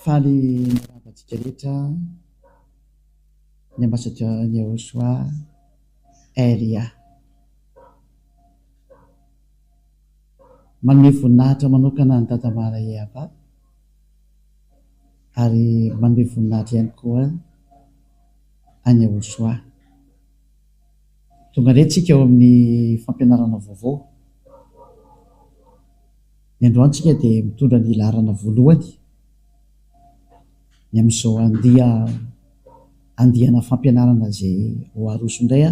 Faly miarahaba antsika rehetra ny ambassadeur Yehoshua RIA. Manome voninahitra manokana an'i Dada Mara Yehava ary manome voninahitra ihany koa an'i Yehoshua. Tonga indray tsika ao amin'ny fampianarana vaovao. Ny androany tsika dia mitondra ny laharana voalohany ny amin'izao andia andiana fampianarana izay ho aroso indray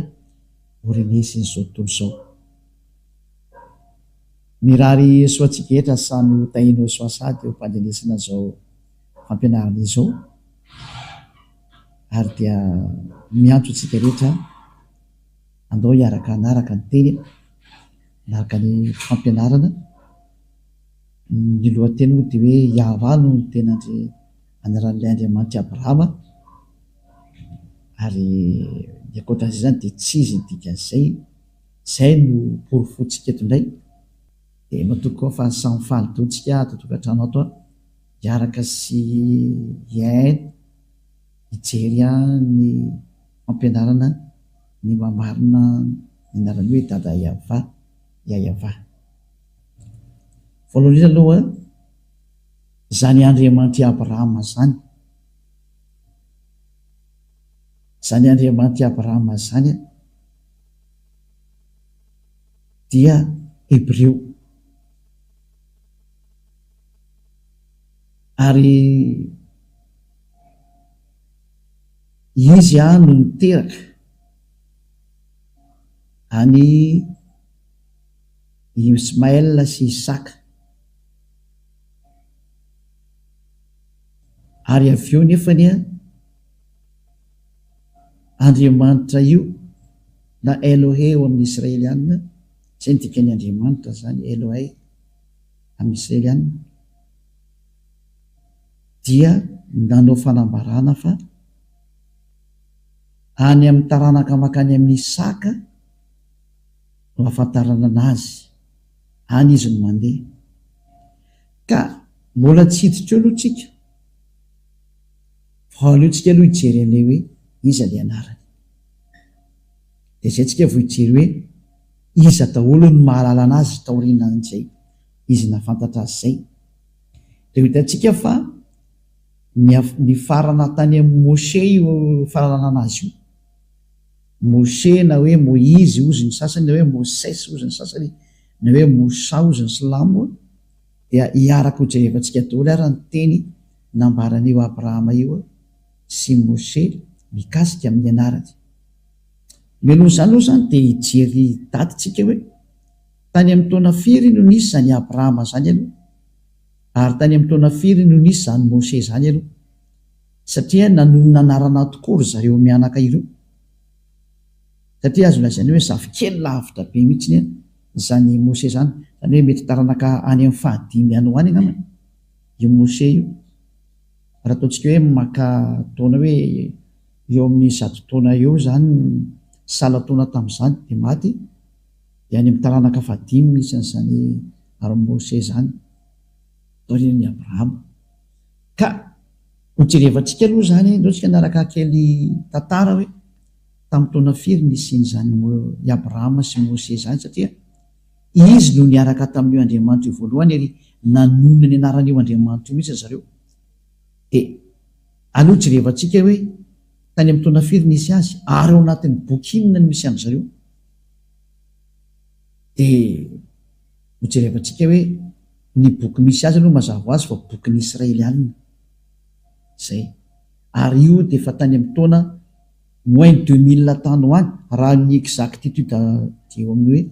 ho renesin'izao tontolo izao. Mirary soa antsika rehetra samy ho tahianao soa sady eo am-pandrenesana izao fampianarana izao ary dia miantso antsika rehetra andao hiaraka hanaraka ny teny, hanaraka ny fampianarana. Ny lohateny moa dia hoe Yahweh no tena anaran'ilay Andriamanitr'i Abrahama ary ny ankoatran'izay izany dia tsy izy ny dikan'izay. Izay no porofointsika eto indray. Dia matoky koa fa samy faly daholo tsika ato an-tokantrano ato an, hiaraka sy hihaino, hijery ny fampianarana ny maha-marina ny anarany hoe Dada Yavah, Yayavah. Voalohany indrindra aloha, izany Andriamanitr'i Abrahama izany, izany Andriamanitr'i Abrahama izany an, dia Hebreo. Ary izy no niteraka an'i Ismaël sy Isaka. Ary avy eo nefany Andriamanitra io na Elohe eo amin'ny Israeliana, izay no dikan'ny Andriamanitra izany, Elohei amin'ny Israeliana, dia nanao fanambarana fa any amin'ny taranaka mankany amin'i Isaka no ahafantarana anazy, any izy no mandeha. Ka mbola tsy hiditra eo aloha tsika. Fa aleo tsika aloha hijery an'ilay hoe iza ilay anarany. Dia izay tsika vao hijery hoe iza daholo no mahalala anazy taorianan'izay izy nahafantatra azy izay. Dia ho hitantsika fa nifarana tany amin'i Moshe io fahalalana anazy io. Moshe na hoe Moizy hozy ny sasany na hoe Mosesy hozy ny sasany na hoe Moussa hozy ny silamo dia hiaraka ho jerevantsika daholo ary ny teny nambaran'io Abrahama io sy Moshe mikasika amin'ny anarany. Mialoha izany aloha izany dia hijery daty tsika hoe tany amin'ny taona firy no nisy izany Abrahama izany aloha ary tany amin'ny taona firy no nisy izany Moshe izany aloha satria nanonona anarana tokoa ry zareo mianaka ireo satria azo lazaina hoe zafikely lavitra be mihitsy izany Moshe izany, izany hoe mety taranaka any amin'ny fahadimy any ho any angamba io Moshe io. Raha ataontsika hoe maka taona hoe eo amin'ny 100 taona eo izany salan-taona tamin'izany dia maty, dia any amin'ny taranaka fahadimy misy an'izany ary Moshe izany taorian'i Abrahama. Ka hojerevantsika aloha izany, ndao tsika hanaraka kely tantara hoe tamin'ny taona firy nisian'izany i Abrahama sy Moshe izany satria izy no niaraka tamin'io Andriamanitra io voalohany ary nanonona ny anaran'io Andriamanitra io mihitsy ry zareo. Dia aleo jerevantsika hoe tany amin'ny taona firy nisy azy ary ao anatin'ny boky inona no misy an-dry zareo. Dia hojerevantsika hoe ny boky misy azy aloha mazava ho azy fa bokin'ny Israelianina. Izay. Ary io dia efa tany amin'ny taona moins 2000 tany ho any, raha ny exactitude dia eo amin'ny hoe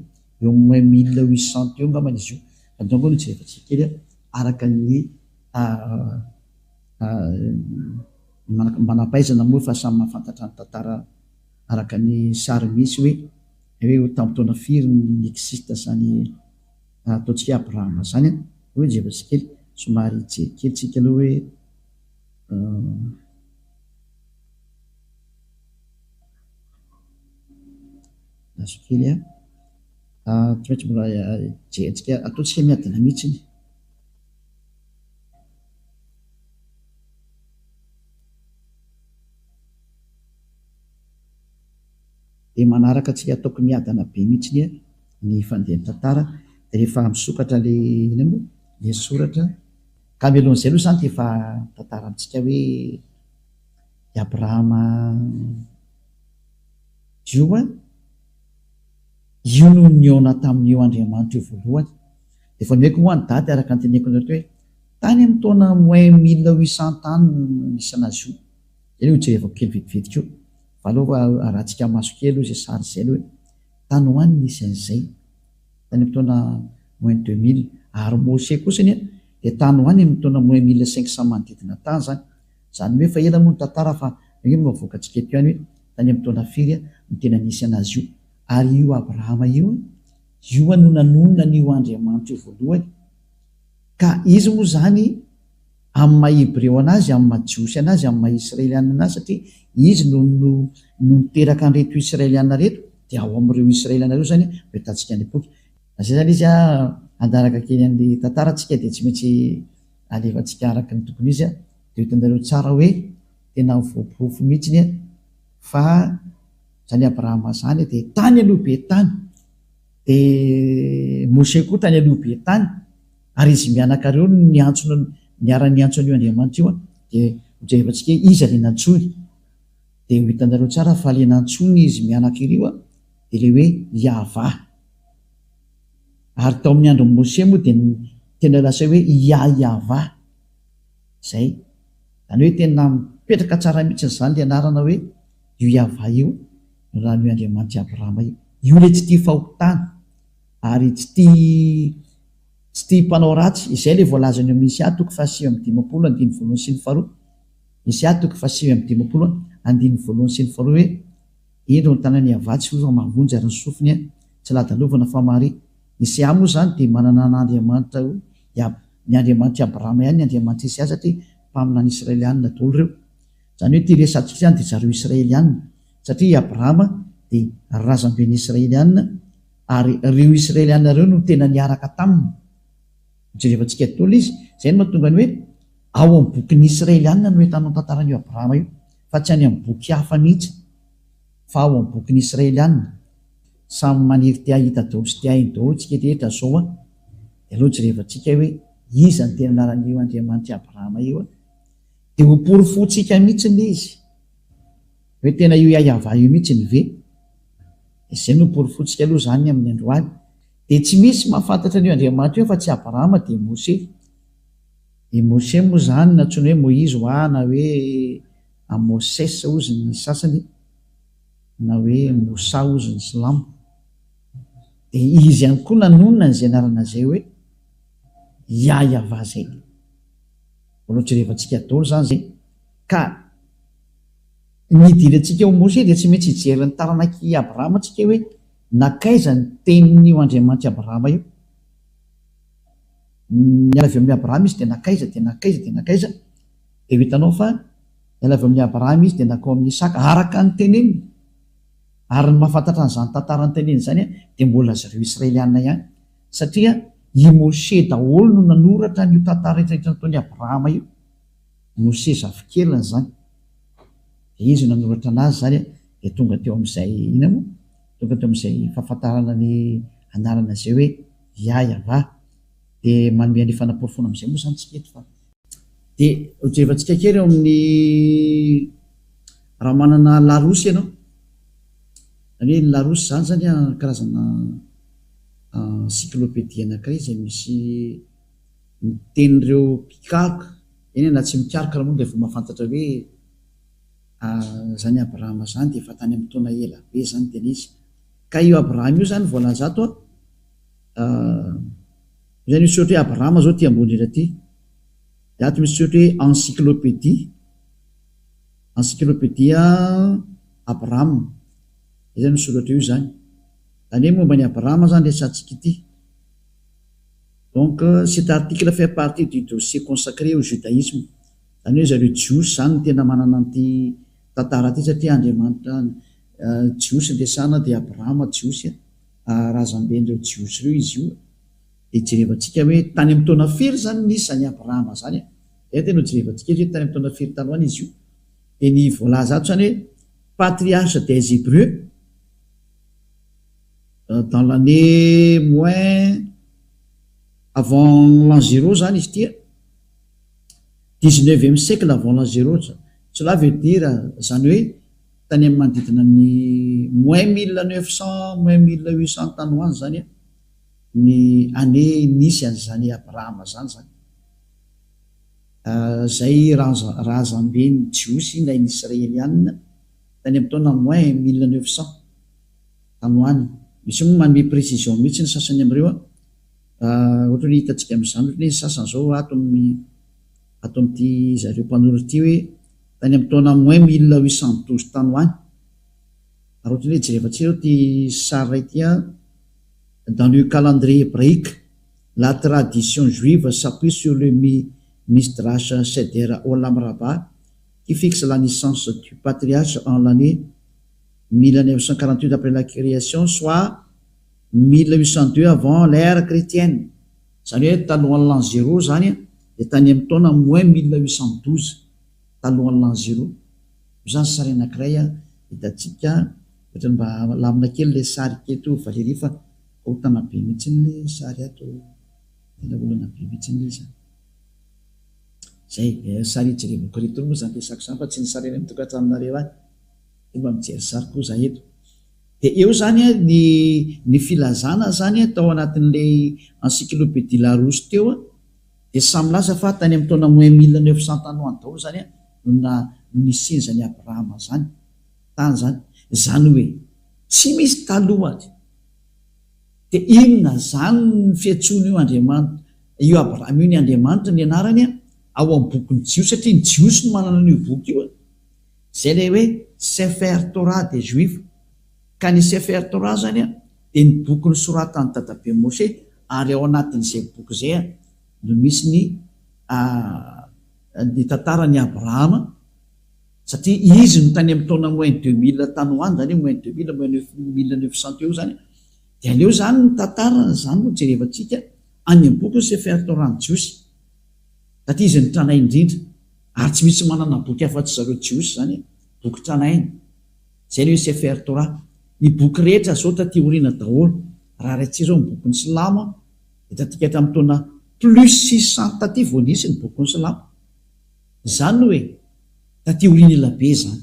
eo amin'ny moins 1800 eo angambany izy io. Fa donc aloha jerevantsika kely araka ny manam-pahaizana moa fa samy mahafantatra ny tantara araka ny sary misy hoe hoe tamin'ny taona firy no ni-existe izany ataontsika hoe Abrahama izany an. Hoe jerevantsika kely, somary hijery kely tsika aloha hoe Azo kely an. Tsy maintsy mbola jerentsika, ataontsika miadana mihitsy iny. Dia manaraka tsy ataoko miadana be mihitsy ny fandehan'ny tantara dia rehefa misokatra le inona moa le soratra ka mialohan'izay aloha izany dia efa mitantara amintsika hoe i Abrahama io an, io no nihaona tamin'io Andriamanitra io voalohany. Dia efa nomeko moa ny daty araka ny teneniko anareo teo hoe tany amin'ny taona moins 1800 tany no nisy an'azy io. Izay no hojerevako kely vetivety koa. Fa aleo arahantsika maso kely aloha izay sary izay aloha e. Tany ho any nisy an'izay. Tany amin'ny taona moins 2000. Ary Mose kosa anie dia tany ho any amin'ny taona moins 1500 manodidina tany izany. Izany hoe efa ela moa ny tantara fa io no avoakantsika eto ihany hoe tany amin'ny taona firy no tena nisy an'azy io. Ary io Abrahama io, io no nanonona an'io Andriamanitra io voalohany. Ka izy moa izany amin'ny maha Hebreo anazy, amin'ny maha Jiosy anazy, amin'ny maha Israeliana anazy, satria izy no no no niteraka an'ireto Israeliana ireto, dia ao amin'ireo Israeliana ireo izany no ahitantsika ny boky. Izay izany izy an, hanaraka kely an'ilay tantara tsika dia tsy maintsy alefantsika araka ny tokony izy an, dia ho hitanareo tsara hoe tena voaporofo mihitsy an fa izany Abrahama izany dia tany aloha be tany, dia Moshe koa tany aloha be tany, Ary izy mianaka ireo no niantso niara-niantso an'io Andriamanitra io, dia hojerevantsika hoe iza ilay nantsoiny. Dia ho hitanareo tsara fa ilay nantsoiny izy mianaka ireo dia ilay hoe Yavah. Ary tao amin'ny andron'i Mose moa dia tena lasa hoe Yah-Yavah. Izay. Izany hoe tena mipetraka tsara mihitsy izany ilay anarana hoe io Yavah io, raha ny Andriamanitr'i Abrahama io. Io ilay tsy tia fahotana. Ary tsy tia tsy tia mpanao ratsy. Izay ilay voalazan'i ao Misia toko faha-59 andininy voalohany sy ny faharoa. Misia toko faha-59 andininy voalohany sy ny faharoa hoe, Indro ny tanan'i Yavah tsy fohy fa mahavonjy ary ny sofiny tsy ladalovana fa mahare. Misia moa izany dia manana an'Andriamanitra hoe ny Andriamanitr'i Abrahama ihany ny Andriamanitr'i Isia satria mpaminany Israelianina daholo ireo. Izany hoe ity resatsika izany dia zareo Israelianina satria i Abrahama dia razamben'ny Israelianina Ary ireo Israeliana ireo no tena niaraka taminy. Jerevantsika daholo izy. Izay no mahatonga ny hoe ao amin'ny bokin'ny Israeliana no ahitanao ny tantaran'io Abrahama io, fa tsy any amin'ny boky hafa mihitsy, fa ao amin'ny bokin'ny Israeliana. Samy maniry te hahita daholo sy te haino daholo isika rehetra izao an! Dia aleo jerevantsika hoe iza no tena anaran'io Andriamanitr'i Abrahama io an! Dia ho porofointsika mihitsy ilay izy. Hoe tena io Yahyahavah io mihitsy ve? Izay no porofointsika aloha izany amin'ny androany. Dia tsy misy mahafantatra an'io Andriamanitra io afa-tsy Abrahama dia Mose. I Mose moa izany nantsoina hoe Moizy hoa na hoe Amoses hozy ny sasany na hoe Moussa hozy ny silamo. Dia izy ihany koa nanonona an'izay anarana izay hoe Yahyahavah izay. Mbola ho jerevantsika daholo izany izay. Ka ny hidirantsika ao Mose dia tsy maintsy hijery ny taranak'i Abrahama tsika hoe nankaiza ny tenin'io Andriamanitr'i Abrahama io. Niala avy amin'i Abrahama izy dia nankaiza dia nankaiza dia nankaiza dia ho hitanao fa niala avy amin'i Abrahama izy dia nankao amin'i Isaka araka ny teneniny. Ary ny mahafantatra an'izany tantara ny teneniny izany dia mbola zareo Israeliana ihany satria i Mose daholo no nanoratra an'io tantara rehetra rehetra nataon'i Abrahama io. Mose zafikeliny izany. Dia izy no nanoratra anazy izany dia tonga teo amin'izay inona moa? Tonga teo amin'izay fahafantarana ny anarana izay hoe Yah Yavah. Dia manome an'io fanaporofoana amin'izay moa izany tsika eto fa. Dia hojerevantsika kely eo amin'ny raha manana Larousse ianao. Izany hoe ny Larousse izany izany karazana encyclopédie anankiray izay misy ny tenin'ireo mpikaroka, eny na tsy mikaroka ary moa dia efa mahafantatra hoe izany Abrahama izany dia efa tany amin'ny taona ela be izany tena izy. Ka io Abrahama io izany voalaza ato an, io izany misy soratra hoe Abrahama izao ity ambony indrindra ity, dia ato misy soratra hoe encyclopédie, encyclopédie Abrahama, izay izany io soratra io izany. Izany hoe momba an'i Abrahama izany resahantsika ity. Donc cet article fait partie du dossier consacré au judaïsme. Izany hoe zareo jiosy izany no tena manana an'ity tantara ity satria Andriamanitra jiosy no resahana dia Abrahama jiosy razamben'ireo jiosy ireo izy io. Dia jerevantsika hoe tany amin'ny taona firy izany nisy izany Abrahama izany. Izay tena ho jerevantsika hoe tany amin'ny taona firy tany ho any izy io. Dia ny voalaza ato izany hoe patriarche des Hébreux. Dans l'année moins avant l'an zéro zany izy ity a, dix-neuvième siècle avant l'an zéro, cela veut dire zany hoe tany amin'ny manodidina ny moins 1900, moins 1800 tany ho any zany a ny année nisy an'izany Abrahama zany zany. Zay razamben'ny Jiosy na ny Israelianina tany amin'ny taona moins 1900 tany ho any. Misy moa manome précision mihitsy ny sasany amin'ireo a, ohatra hoe hitantsika amin'izany, ohatra hoe ny sasany zao ato amin'ny ato amin'ity zareo mpanoratra ity hoe tany amin'ny taona moins 1812 tany ho any. Ary ohatra hoe jerevantsika zao ty sary iray ity a, dans le calendrier hébraïque, la tradition juive s'appuie sur le Midrash Seder Olam Rabbah qui fixe la naissance du patriarche en l'année 1948 après la création, soit 1802 avant l'ère chrétienne. Zany hoe talohan'ny l'an zéro zany a, de tany amin'ny taona moins 1812 talohan'ny l'an zéro. Io zany sary anankiray a hitantsika, ohatrany mba lamina kely le sary keto Valérie fa korontana be mihitsy le sary ato, tena olana be mihitsy le izy. Zay sary hijerevako reto moa zany resako zany fa tsy ny sary any amin'ny tokantranonareo any. De mba mijery sary koa za eto. De eo zany a ny filazana zany a tao anatin'le encyclopédie Larousse teo a, de samy milaza fa tany amin'ny taona moins 1900 tany ho any daholo zany a no na nisiany zany Abrahama zany tany zany. Zany hoe tsy misy talohany. De inona zany ny fiantsoana io Andriamanitra io Abrahama io ny Andriamanitra ny anarany a ao amin'ny bokin'ny Jiosy, satria ny Jiosy no manana an'io boky io a. Zay le hoe Sefer Torah des Juifs. Ka ny Sefer Torah zany a de ny boky nosoratan'ny dadabe Moshe, ary ao anatin'izay boky zay a no misy ny tantaran'i Abrahama, satria izy no tany amin'ny taona moins 2000 tany ho any, zany hoe moins 2000, moins neuf 1900 teo zany. De aleo zany ny tantarany zany no jerevantsika any amin'ny boky Sefer Torah ny Jiosy, satria izy ny tranainy indrindra, ary tsy misy manana boky afa-tsy zareo Jiosy zany boky tranainy. Zay le hoe Sefer Torah. Ny boky rehetra zao taty aoriana daholo. Raha raintsika zao ny bokin'ny Silamo de tatika hatramin'ny taona plus 600 taty vao nisy ny bokin'ny Silamo. Zany hoe taty aoriana ela be zany.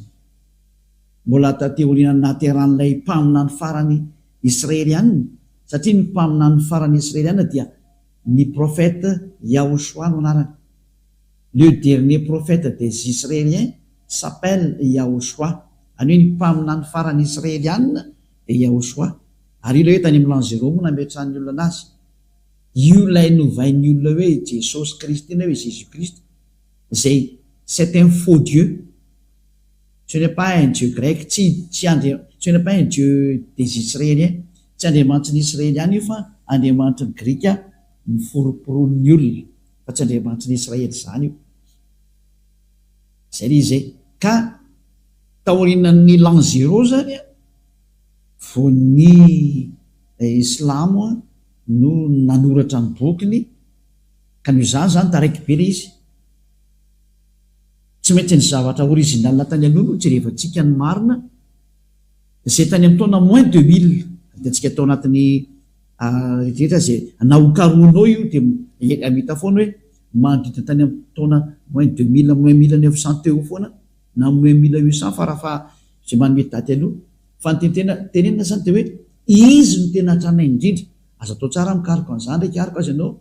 Mbola taty aoriana nahaterahan'ilay mpaminany farany Israelianina, satria ny mpaminany farany Israelianina dia ny prophète Yahushua no anarany. Le dernier prophète des Israéliens s'appelle Yahushua. Any hoe ny mpaminany farany Israelianina dia Yahushua. Ary io ilay hoe tany amin'ny l'an zéro moa nametrahan'ny olona anazy. Io ilay novain'ny olona hoe Jesosy Kristy na hoe Jésus Christ, zay c'est un faux dieu. Ce n'est pas un dieu grec, tsy tsy andri ce n'est pas un dieu des Israéliens. Tsy andriamanitry ny Israeliana io fa andriamanitry ny Grika miforoporonin'ny olona, fa tsy andriamanitry ny Israely zany io. Zay le izy e. Ka taorian'ny l'an zéro zany a vao ny Islamo a no nanoratra ny bokiny, ka noho izany zany taraiky be le izy. Tsy maintsy ny zavatra original tany aloha no jerevantsika ny marina, zay tany amin'ny taona moins 2000 hitantsika tao anatin'ny rehetrarehetra zay na ho karohinao io de mahita foana hoe manodidina tany amin'ny taona moins 2000, moins 1900 teo foana na moins 1800 farafaha zay manome daty aloha. Fa ny tena tenenina zany de hoe izy no tena tranainy indrindra. Aza atao tsara mikaroka an'izany ndraiky araka azy ianao,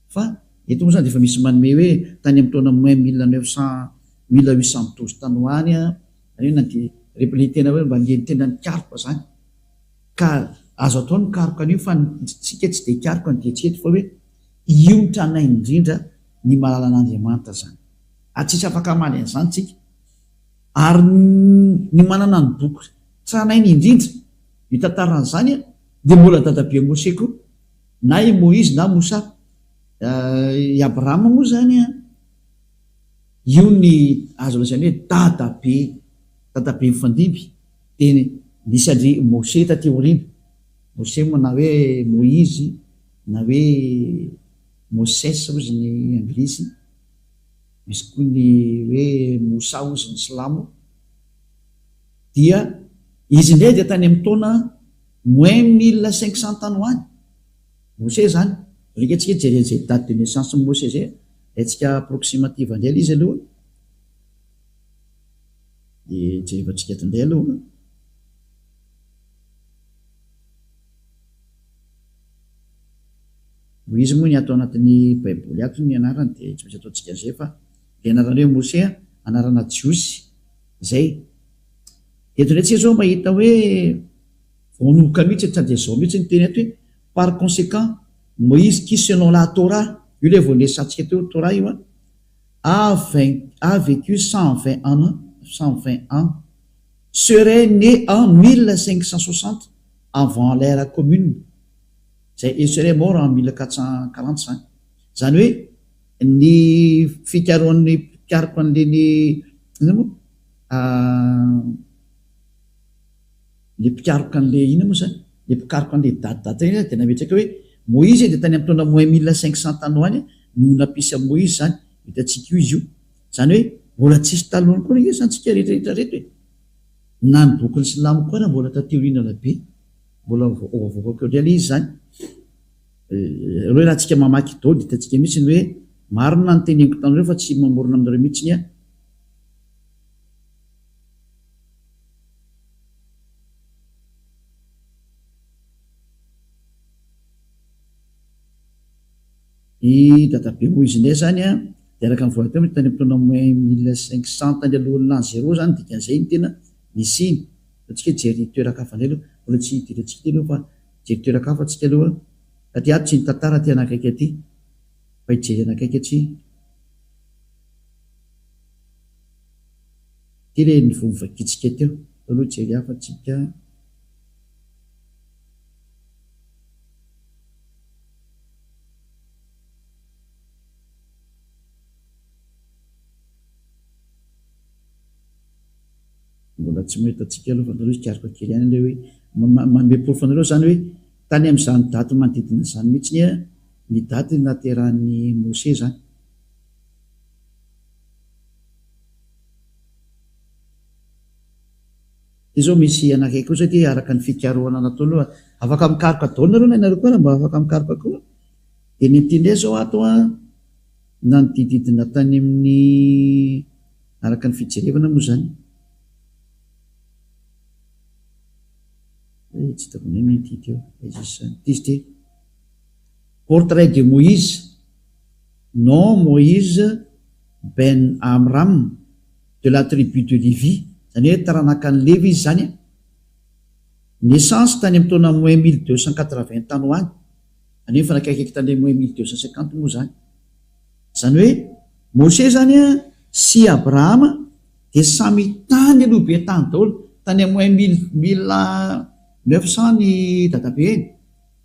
fa eto moa zany de efa misy manome hoe tany amin'ny taona moins 1900, 1812 tany ho any a, zany hoe na de le tena hoe mba le tena nikaroka zany. Ka azo atao ny mikaroka an'io, fa tsika tsy de hikaroka ny diantsika eto, fa hoe io ny tranainy indrindra ny mahalala an'Andriamanitra zany. Ary tsisy afaka hamaly an'izany tsika. Ary ny manana ny boky tranainy indrindra io tantaran'izany a dia mbola dadabe Moshe koa, na i Moizy na Moussa. I Abrahama moa zany a io ny azo lazaina hoe dadabe mifandimby, de nisy andry Moshe taty aoriana. Moshe moa na hoe Moizy na hoe Moses hozy ny anglisy, misy koa ny hoe Moussa hozy ny silamo. Dia izy indray dia tany amin'ny taona Moins 1500 tany ho any. Mosè izany. Alika antsika hijery an'izay date de naissance-n'i Mosè izay. Alaintsika approximative indray ilay izy aloha. Dia jerevantsika eto indray aloha. Noho izy moa ny ato anatin'ny baiboly ato ny anarany dia tsy maintsy ataontsika an'izay fa ilay anarana hoe Mosè anarana jiosy izay. Eto indray tsika izao mahita hoe vao manomboka mihitsy sady izao mihitsy ny teny eto hoe par conséquent Moïse qui selon la Torah, io ilay vao niresahantsika teo Torah io an, a a vécu 120 ans 120 ans serait né en 1560 avant l'ère commune. Izay il serait mort en 1440 izany. Izany hoe ny fikarohan'ny mpikaroka an'ireny inona moa le mpikaroka an'le inona moa izany? Le mpikaroka an'le daty daty ireny dia nametraka hoe Moïse dia tany amin'ny taona moins 1500 tany ho any no nampisy an'i Moïse izany. Hitantsika io izy io. Izany hoe mbola tsisy talohany koa ange izany tsika rehetra rehetra reto e. Na ny bokin'ny silamo koa ary mbola taty aoriana be. Mbola avoakako eo indray ilay izy izany. Ireo raha tsika mamaky daholo dia hitantsika mihitsy ny hoe marina ny teneniko taminareo fa tsy mamorona aminareo mihitsy aho. I dadabe Moizy indray izany an, dia araka ny voalaza teo, tany amin'ny taona moins 1500 tany alohan'ny l'an zéro izany, dikan'izay ny tena nisiany. Antsika hijery toeran-kafa indray aloha, mbola tsy hidirantsika ity aloha fa hijery toeran-kafa tsika aloha satria ato tsy ny tantara aty anakaiky aty fa hijery anakaiky atsy. Ity ilay niveau novakintsika teo, aloha hijery hafa tsika. Mbola tsy mahita antsika aloha fa nareo hikaroka kely ihany ilay hoe manome porofo anareo izany hoe tany amin'izany daty manodidina izany mihitsy ny daty nahaterahan'i Mose izany. Ity izao misy anankiray kosa ity araka ny fikarohana natao aloha. Afaka mikaroka daholo nareo na ianareo koa ary mba afaka mikaroka koa. Dia ny ity indray izao ato an, nanodididina tany amin'ny Araka ny fijerevana moa izany. Eh, tsy hitako indray ny ity teo. Aiza izy izany? Ity izy ity. Portrait de Moïse. Nom Moïse Ben Amram de la tribu de Lévi. Izany hoe taranakan'i Levy izy izany. Naissance tany amin'ny taona moins 1280 tany ho any. Izany hoe mifanakaikaiky tany moins 1250 moa izany. Izany hoe Moshe izany sy Abrahama dia samy tany aloha be tany daholo, tany amin'ny moins mille mille neuf cent ny dadabeny,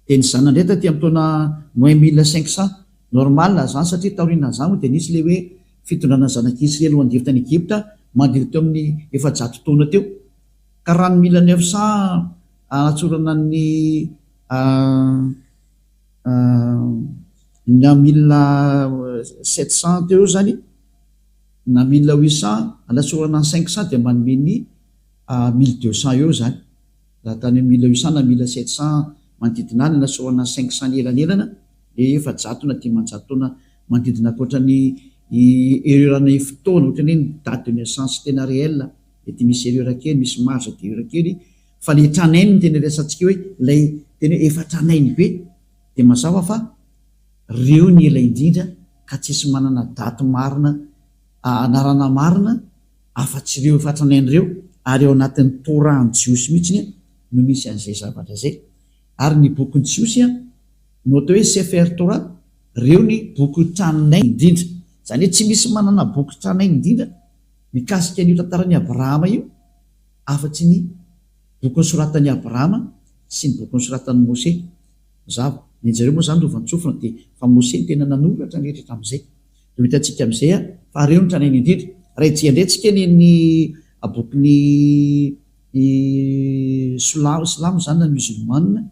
dia ny zanany indray taty amin'ny taona moins 1500. Normal izany satria taorianan'izany moa dia nisy ilay hoe fitondrana ny zanak'i Isiraely ho andevo tany Egypta manodidina teo amin'ny 400 taona teo. Ka raha ny mille neuf cent anatsorana ny Na 1700 teo eo zany na 1800 alatsorana ny 500 dia manome ny 1200 eo zany. Raha tany amin'ny 1800 na 1700 manodidina any alatsorana ny 500 ny elanelana dia 400 na 500 taona manodidina ankoatra ny erreur ny fotoana ohatran'ny hoe ny date de naissance tena réel mety misy erreur kely misy marge d'erreur kely fa le tranainy no tena resahantsika hoe ilay tena hoe efa tranainy be dia mazava fa reo ny ela indrindra ka tsisy manana daty marina anarana marina afa-tsy ireo efa tranainy ireo ary ao anatin'ny Torah ny Jiosy mihitsy no misy an'izay zavatra izay ary ny bokin'ny Jiosy no atao hoe Sefer Torah reo ny boky tranainy indrindra izany hoe tsy misy manana boky tranainy indrindra mikasika an'io tantaran'i Abrahama io afa-tsy ny boky nosoratan'i Abrahama sy ny boky nosoratan'i Mose. Mazava. Ny an-jareo moa izany lovantsofina dia fa Mose no tena nanoratra ny rehetra hatramin'izay. Dia ho hitantsika amin'izay fa ireo no tranainy indrindra. Raha hijery indray tsika ny ny bokin'ny ny silamo silamo izany na musulman dia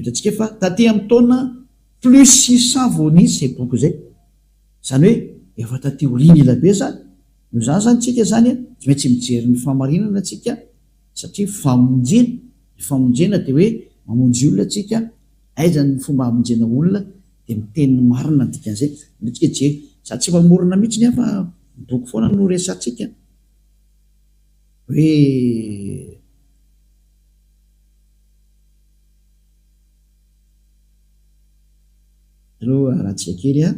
hitantsika fa taty amin'ny taona plus 600 vao nisy izay boky izay. Izany hoe efa taty aoriana ela be izany. Noho izany izany tsika izany tsy maintsy mijery ny fahamarinana tsika satria famonjena, ny famonjena dia hoe. Mamonjy olona tsika, aiza ny fomba hamonjena olona dia miteny ny marina ny dikan'izay. Aleo tsika hijery. Za tsy mamorona mihitsy aho fa ny boky foana no resahantsika. Hoe Aleo arahantsika kely an.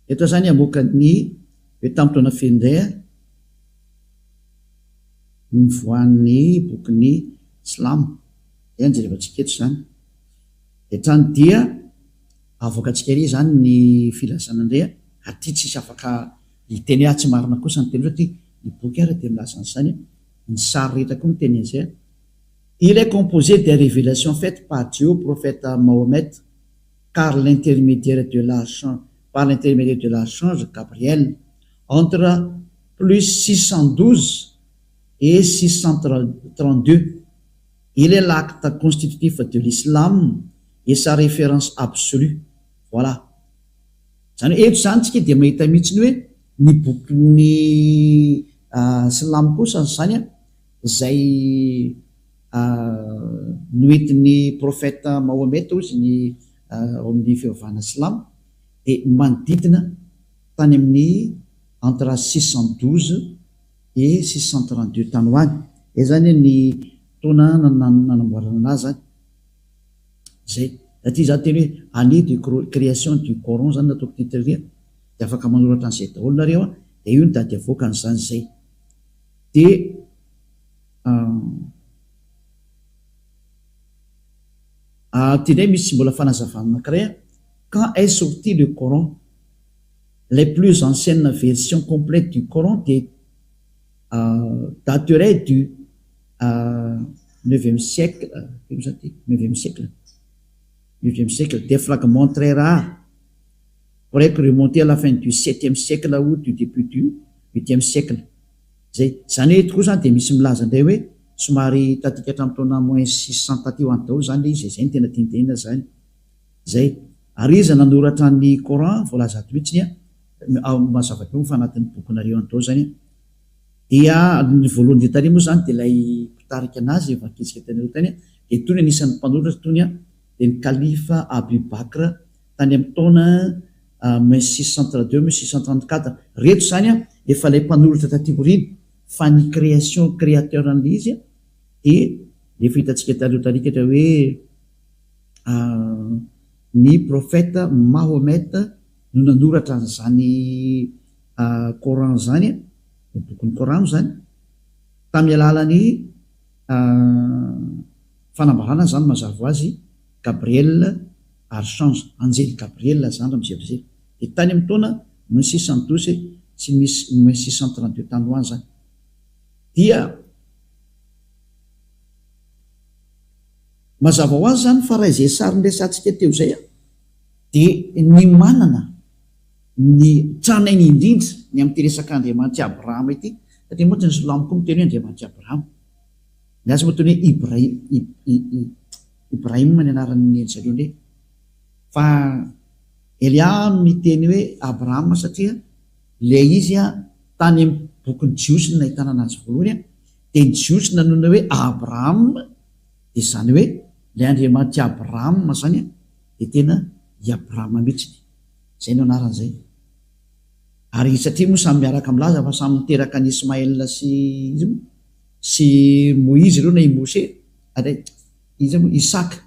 Eto zany hamoaka ny hoe tamin'ny taona firy indray no nivoahan'ny bokin'ny silamo. Izay no jerevantsika eto izany. Dia hatrany dia avoakantsika ery izany ny filazana indray ary ity tsisy afaka hiteny hoe ah tsy marina kosa ny teny satria ny boky ary dia milaza an'izany, ny sary rehetra koa miteny an'izay. Il est composé des révélations faites par Dieu au prophète Mahomet car l'intermédiaire de l'archange par l'intermédiaire de l'archange Gabriel entre plus 612 et 632. Il est l'acte constitutif de l'islam et sa référence absolue. Voilà. Izany hoe eto izany tsika dia mahita mihitsy ny hoe ny bokin'ny silamo kosa izany izay noentin'ny prophète Mahomet hozy ny ao amin'ny fivavahana silamo dia manodidina tany amin'ny entre 612 et 632 tany ho any. Izay izany ny taona nanamboarana anazy izany. Izay. Satria izaho teny hoe année de création du Coran izany nataoko titre ry dia afaka manoratra an'izay daholo nareo an, dia io ny daty avoakany izany izay. Dia Aty indray misy mbola fanazavana anankiray an, quand est sorti le Coran? Les plus anciennes versions complètes du Coran dia daterait du neuvième siècle, firy moa zany ty? Neuvième siècle, neuvième siècle, des fragments très rares pourraient remonter à la fin du septième siècle ou du début du huitième siècle. Zay. Zany hoe eto koa zany dia misy milaza indray hoe somary taty ka hatramin'ny taona moins 600 taty ho any daholo zany ilay izy e, zay no tena tiany tenenina zany. Zay. Ary iza nanoratra ny Coran voalaza ato mihitsy an, mazava be moa fa anatin'ny bokinareo any daholo zany an. Dia ny voalohany indrindra tary moa zany dia ilay mpitarika anazy efa akitsika tany aloha tany an, dia itony anisan'ny mpanoratra itony an, dia ny Khalifa Abu Bakr tany amin'ny taona moins 632 moins 634. Reto izany an, efa ilay mpanoratra taty aoriana, fa ny création, créateur an'ilay izy an, dia efa hitantsika taloha tarikatra hoe ny prophète Mahomet no nanoratra an'izany Coran izany an, ny bokin'ny Coran moa izany, tamin'ny alalan'ny fanambarana izany mazava ho azy, Gabriel Archange, Anjely Gabriela zany raha mijery Dia tany amin'ny taona moins 612 sy moins 632 tany ho any zany. Dia mazava ho azy zany fa raha izay sary niresahantsika teo izay dia ny manana ny tranainy indrindra ny amin'ity resaka Andriamanitr'i Abrahama ity, satria moa tsy ny silamo koa miteny hoe Andriamanitr'i Abrahama. Ny azy moa toy ny hoe Ibrahim, Ibrahim ny anaran'ny ry zareo indray. Fa Elia miteny hoe Abrahama satria ilay izy tany amin'ny bokin'ny Jiosy no nahitana anazy voalohany, dia ny Jiosy nanonona hoe Abrahama, dia izany hoe ilay Andriamanitr'i Abrahama izany dia tena i Abrahama mihitsy. Izay no anaran'izay. Ary satria moa samy miaraka milaza fa samy niteraka an'i Ismaël sy iza moa? Sy Moizy ireo na i Mose, ary iza moa? Isaka.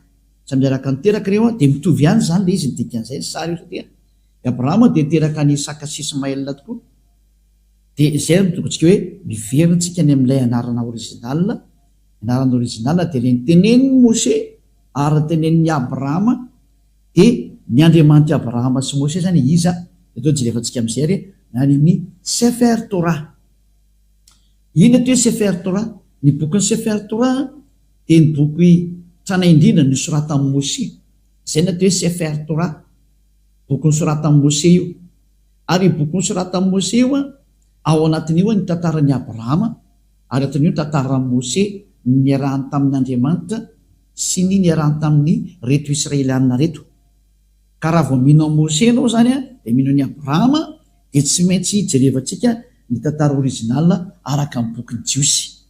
Samy miaraka niteraka ireo an, dia mitovy ihany izany ilay izy ny dikan'izay ny sary io satria i Abrahama dia niteraka an'i Isaka sy Ismaël tokoa. Dia izay no tokontsika hoe miverina tsika any amin'ilay anarana original, anarana original dia ilay nitenenin'i Mose ary nitenenin'i Abrahama Dia ny Andriamanitr'i Abrahama sy Mosesy izany iza? Eto jerevantsika amin'izay ary any amin'ny Sefer Torah. Inona ity hoe Sefer Torah? Ny bokin'ny Sefer Torah dia ny boky tranainy indrindra nosoratan'i Moshe. Izay no atao hoe Sefer Torah. Boky nosoratan'i Moshe io. Ary io boky nosoratan'i Moshe io, ao anatin'io ny tantaran'i Abrahama, ary anatin'io ny tantaran'i Moshe, ny niarahany tamin'Andriamanitra, sy ny niarahany tamin'ny reto Israelianina reto. Ka raha vao mino an'i Moshe ianao izany dia mino an'i Abrahama, dia tsy maintsy jerevantsika ny tantara original araka ny bokin'ny Jiosy,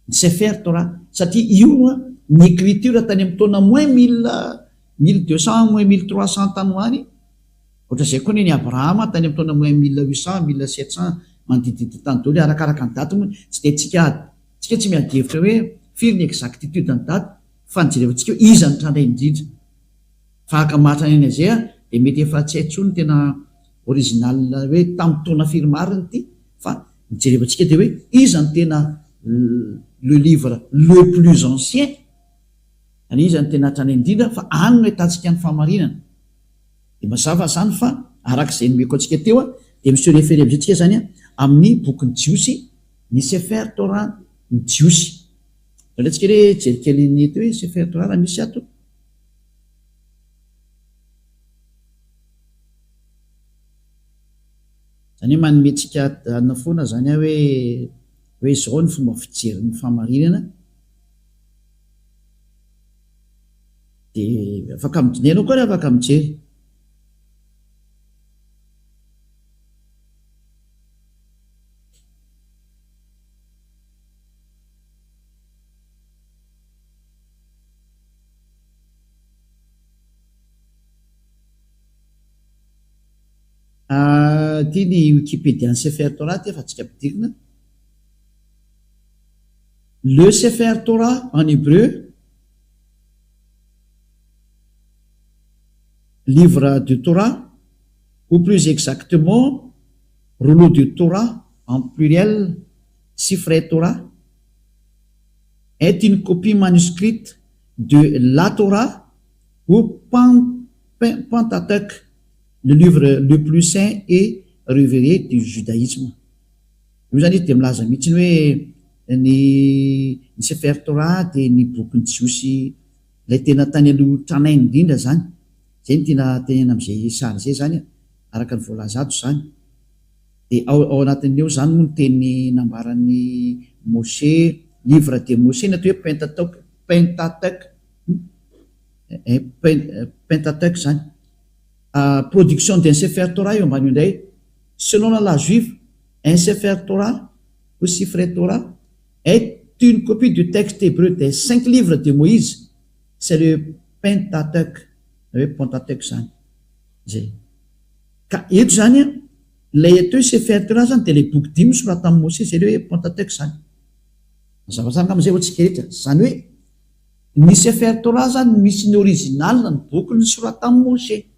ny Sefer Torah, satria io ny écriture tany amin'ny taona moins mille, 1200 moins 1300 tany ho any, ohatran'izay koa ny an'i Abrahama tany amin'ny taona moins 1800, 1700, manodidididina tany daholo, arakaraka ny daty moa, tsy dia tsika tsika tsy miady hevitra hoe firy ny exactitude ny daty fa ny jerevantsika hoe iza no tranainy indrindra. Fa haka mahatrany any Azia dia mety efa tsy hay intsony ny tena original hoe tamin'ny taona firy marina ity fa ny jerevantsika dia hoe iza no tena le livre le plus ancien, izany hoe iza no tena hatrany indrindra fa any no ahitantsika ny fahamarinana. Dia mazava izany fa araka izay nomeko antsika teo dia mi-se referer amin'izay tsika izany amin'ny bokin'ny Jiosy, ny Sefer Torah ny Jiosy. Aleontsika re hijery kely ny eto hoe Sefer Torah raha misy ato. Izany hoe manome antsika anona foana izany aho hoe hoe izao ny fomba fijery ny fahamarinana. Dia afaka mijery, ianao koa ary afaka mijery. Ity ny Wikipedia-n'ny Sefer Torah ity efa antsika ampidirina. Le Sefer Torah en hébreu, livre de Torah, ou plus exactement rouleau de Torah en pluriel, Sifrei Torah, est une copie manuscrite de la Torah ou Pentateuque, le livre le plus saint et révéré du judaïsme. Io izany izy dia milaza mihitsy hoe ny ny Sefer Torah dia ny bokin'ny Jiosy ilay tena tany aloha tranainy indrindra izany. Izay no tiana tenenina amin'izay sary izay izany araka ny voalaza ato izany. Dia ao ao anatin'ny ao izany moa ny teny nambaran'i Moshe, livre de Moshe ny atao hoe Pentateuque, Pentateuque, Pentateuque izany. Production d'un Sefer Torah eo ambany eo indray. Selon la loi juive, un Sefer Torah ou Sifre Torah est une copie du texte hébreu des cinq livres de Moïse, c'est le Pentateuque, na hoe Pentateuque izany. Izay. Ka eto izany an, ilay atao hoe Sefer Torah izany dia ilay boky dimy nosoratan'i Mosesy, izay ilay hoe Pentateuque izany. Mazava tsara angamba izay ho antsika rehetra. Izany hoe ny Sefer Torah izany misy ny original ny boky nosoratan'i Mosesy.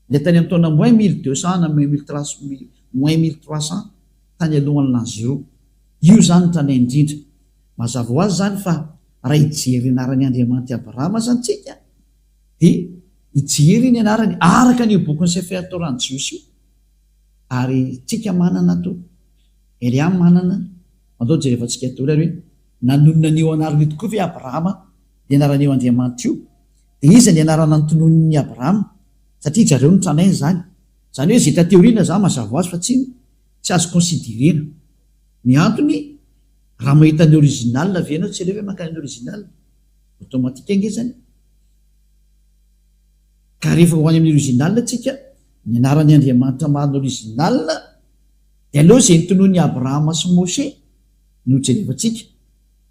Ilay tany amin'ny taona moins 1200 na moins 1300 tany alohan'ny l'an zéro. Io izany no tranainy indrindra. Mazava ho azy izany fa raha hijery ny anaran'i Andriamanitry Abrahama izany tsika dia hijery ny anarany araka an'io bokin'ny Sefer Torah ny Jiosy io. Ary tsika manana ato, Elia manana, andao jerevantsika daholo ary hoe nanonona an'io anarana io tokoa ve Abrahama, ny anaran'io Andriamanitra io? Dia iza ny anarana notononin'i Abrahama? Satria zareo no tranainy izany. Izany hoe izay taty aoriana izany mazava ho azy fa tsy tsy azo considerena. Ny antony, raha mahita ny original ve ianao tsy aleo ve mankany amin'ny original? Automatique ange izany. Ka rehefa ho any amin'ny original tsika, ny anaran'ny Andriamanitra marina original, dia aleo izay notononin'i Abrahama sy Moshe no jerevantsika.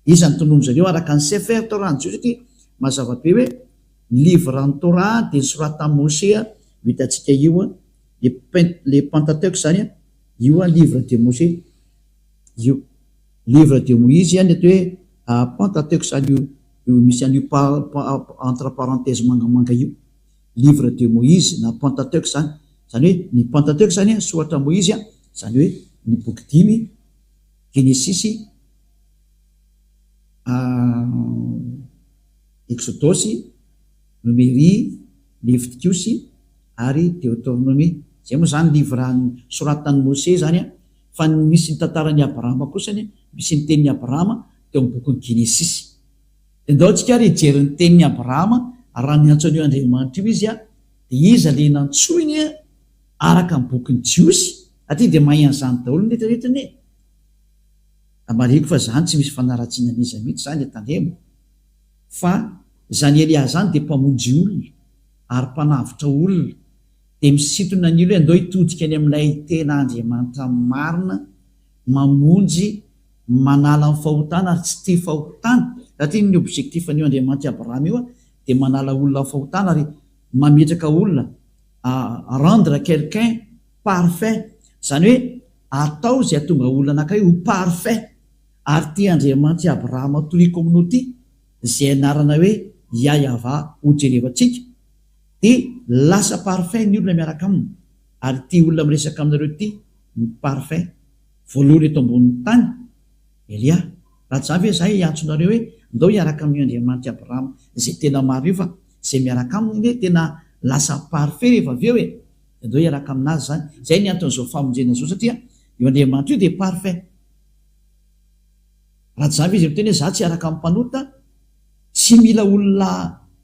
Iza no tononin zareo araka ny Sefer Torah ny Jiosy satria mazava be hoe ny livre ny Torah dia nosoratan'i Moshe io hitantsika io le le Pentateuque zany io livre de Moshe io livre de Moïse ny atao hoe Pentateuque zany io io misy an'io entre parenthèse mangamanga io livre de Moïse na Pentateuque zany zany hoe ny Pentateuque zany soratra Moïse zany hoe ny boky dimy Genesisy Eksodosy, Nomery, Levitikosy ary Deoteronomia. Izay moa izany livre soratan'i Mose izany an, fa ny misy ny tantaran'i Abrahama kosa anie, misy ny tenin'i Abrahama teo amin'ny bokin'ny Genesisy. Dia ndao tsika ary hijery ny tenin'i Abrahama raha niantso an'io Andriamanitra io izy an, dia iza ilay nantsoiny araka ny bokin'ny Jiosy? Aty dia mahay an'izany daholo ny rehetra rehetra anie. Marihiko fa zany tsy misy fanaratsiana an'iza mihitsy zany e tandremo fa zany Elia zany dia mpamonjy olona ary mpanavotra olona. Dia misintona ny olona hoe andao hitodika any amin'ilay tena Andriamanitra marina, mamonjy, manala ny fahotana ary tsy tia fahotana. Satria ny objectif an'io Andriamanitr'i Abrahama io dia manala olona amin'ny fahotana ary mametraka olona, rendre quelqu'un parfait. Izany hoe atao izay hahatonga olona anankiray ho parfait. Ary ity Andriamanitr'i Abrahama toriko aminao ity, izay anarana hoe Yahyahavah hojerevantsika, dia lasa parfait ny olona miaraka aminy, ary ity olona miresaka aminareo ity no parfait voalohany eto ambonin'ny tany, Elia, raha tsy izany ve izahay hiantso nareo hoe ndao hiaraka amin'io Andriamanitr'i Abrahama izay tena marina io fa izay miaraka aminy anie tena lasa parfait rehefa avy eo e! dia ndao hiaraka aminazy izany, izay ny anton'izao famonjena izao satria io Andriamanitra io dia parfait. Raha tsy izany ve izy miteny hoe za tsy hiaraka amin'ny mpanota, tsy mila olona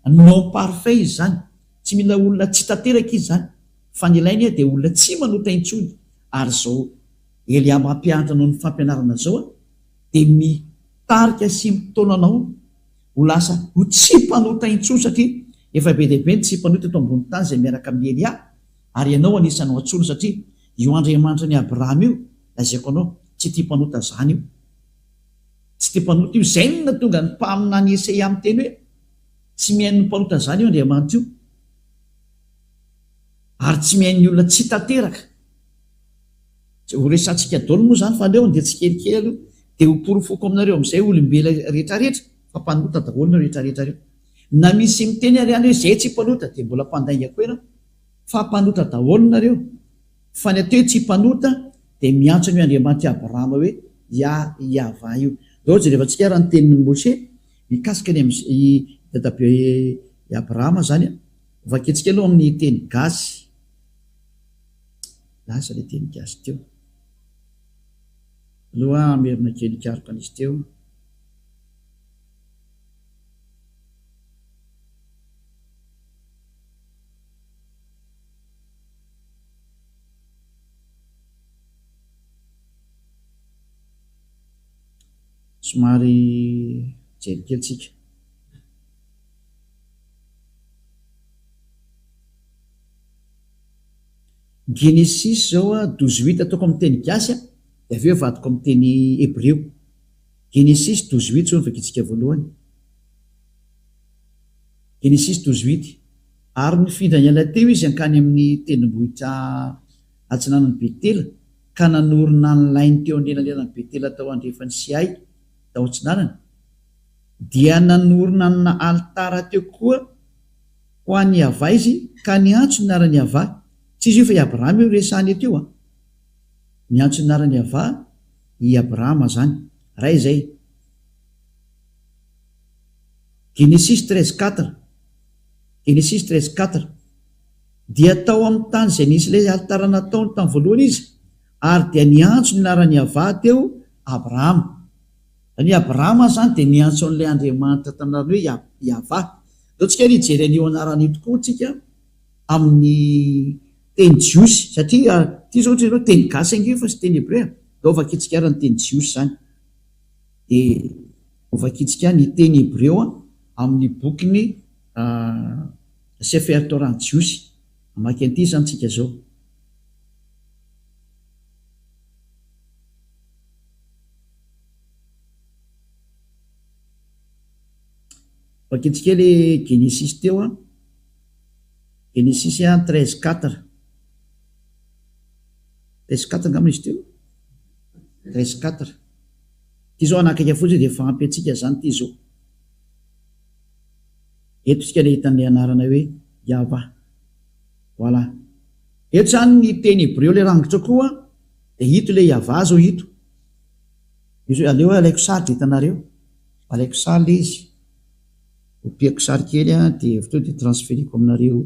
non parfait izy izany, tsy mila olona tsy tanteraka izy izany, fa ny ilainy dia olona tsy manota intsony, ary izao Elia mampianatra anao ny fampianarana izao dia mitarika sy mitaona anao ho lasa ho tsy mpanota intsony satria efa be dia be ny tsy mpanota eto ambony tany izay miaraka amin'i Elia ary ianao anisan'ny ho antsoina satria io Andriamanitra an'i Abrahama io lazaiko anao tsy tia mpanota zany io. Tsy tia mpanota io. Izay no nahatonga ny mpaminany Esaia miteny hoe, Tsy mihaino ny mpanota zany io Andriamanitra io. Ary tsy mihaino ny olona tsy tanteraka. Tsy ho resahantsika daholo moa izany fa aleo andeha tsikelikely aloha dia ho porofoko aminareo amin'izay olombela rehetrarehetra fa mpanota daholo nareo rehetrarehetra reo. Na misy miteny ary any hoe zay tsy mpanota dia mbola mpandainga koa ianao fa mpanota daholo nareo. Fa ny atao hoe tsy mpanota dia miantso an'io Andriamanitr'i Abrahama hoe Yah Yavah io. Ndao jerevantsika ary ny tenin'i Moshe mikasika ny i dadabe i Abrahama izany. Vakintsika aloha amin'ny teny gasy. Lasa ilay teny gasy teo. Aloha hamerina kely hikaroka an'izy teo. Somary mijery kely tsika. Genesisy zao a, douze huit ataoko amin'ny teny gasy a, dia avy eo avadiko amin'ny teny hebreo. Genesisy douze huit zao no vakintsika voalohany. Genesisy douze huit. Ary nifindra niala teo izy hankany amin'ny tendrombohitra atsinanan'i Betela, ka nanorina ny lainy teo anelanelan'i Betela tao andrefan'i Siay, tao atsinanany. Dia nanorina ny alitara teo koa ho an'i Yavah izy, ka niantso ny anaran'i Yavah. Tsy izy io fa i Abrahama io resahana eto io an! Niantso ny anaran'i Yavah i Abrahama izany. Ray izay. Genesisy 13 quatre. Genesisy 13 quatre. Dia tao amin'ny tany izay nisy ilay alitara nataony tamin'ny voalohany izy, ary dia niantso ny anaran'i Yavah teo Abrahama. Izany hoe Abrahama izany dia niantso an'ilay Andriamanitra tamin'ny anarany hoe Yavah. Andao tsika ary hijery an'io anarana io tokoa tsika amin'ny teny jiosy, satria ity izao ohatra ianao teny gasy ange io fa tsy teny hebreo e. Andao vakintsika ary ny teny jiosy izany. Dia hovakintsika ny teny hebreo amin'ny bokin'ny Sefer Torah jiosy. Hamaky an'ity izany tsika izao. Vakintsika kely Genesisy teo an. Genesisy 13 quatre. 13 quatre angamba izy teo. 13 quatre. Ity izao hanakaiky fotsiny dia efa ampy antsika izany ity izao. Eto isika ilay hitan'ilay anarana hoe Yavah. Voilà. Eto izany ny teny hebreo ilay rangitra koa dia ito ilay Yavah izao ito. Io izao aleo alaiko sary dia hitanareo. Alaiko sary ilay izy. Kopiako sary kely dia avy teo dia transfereko aminareo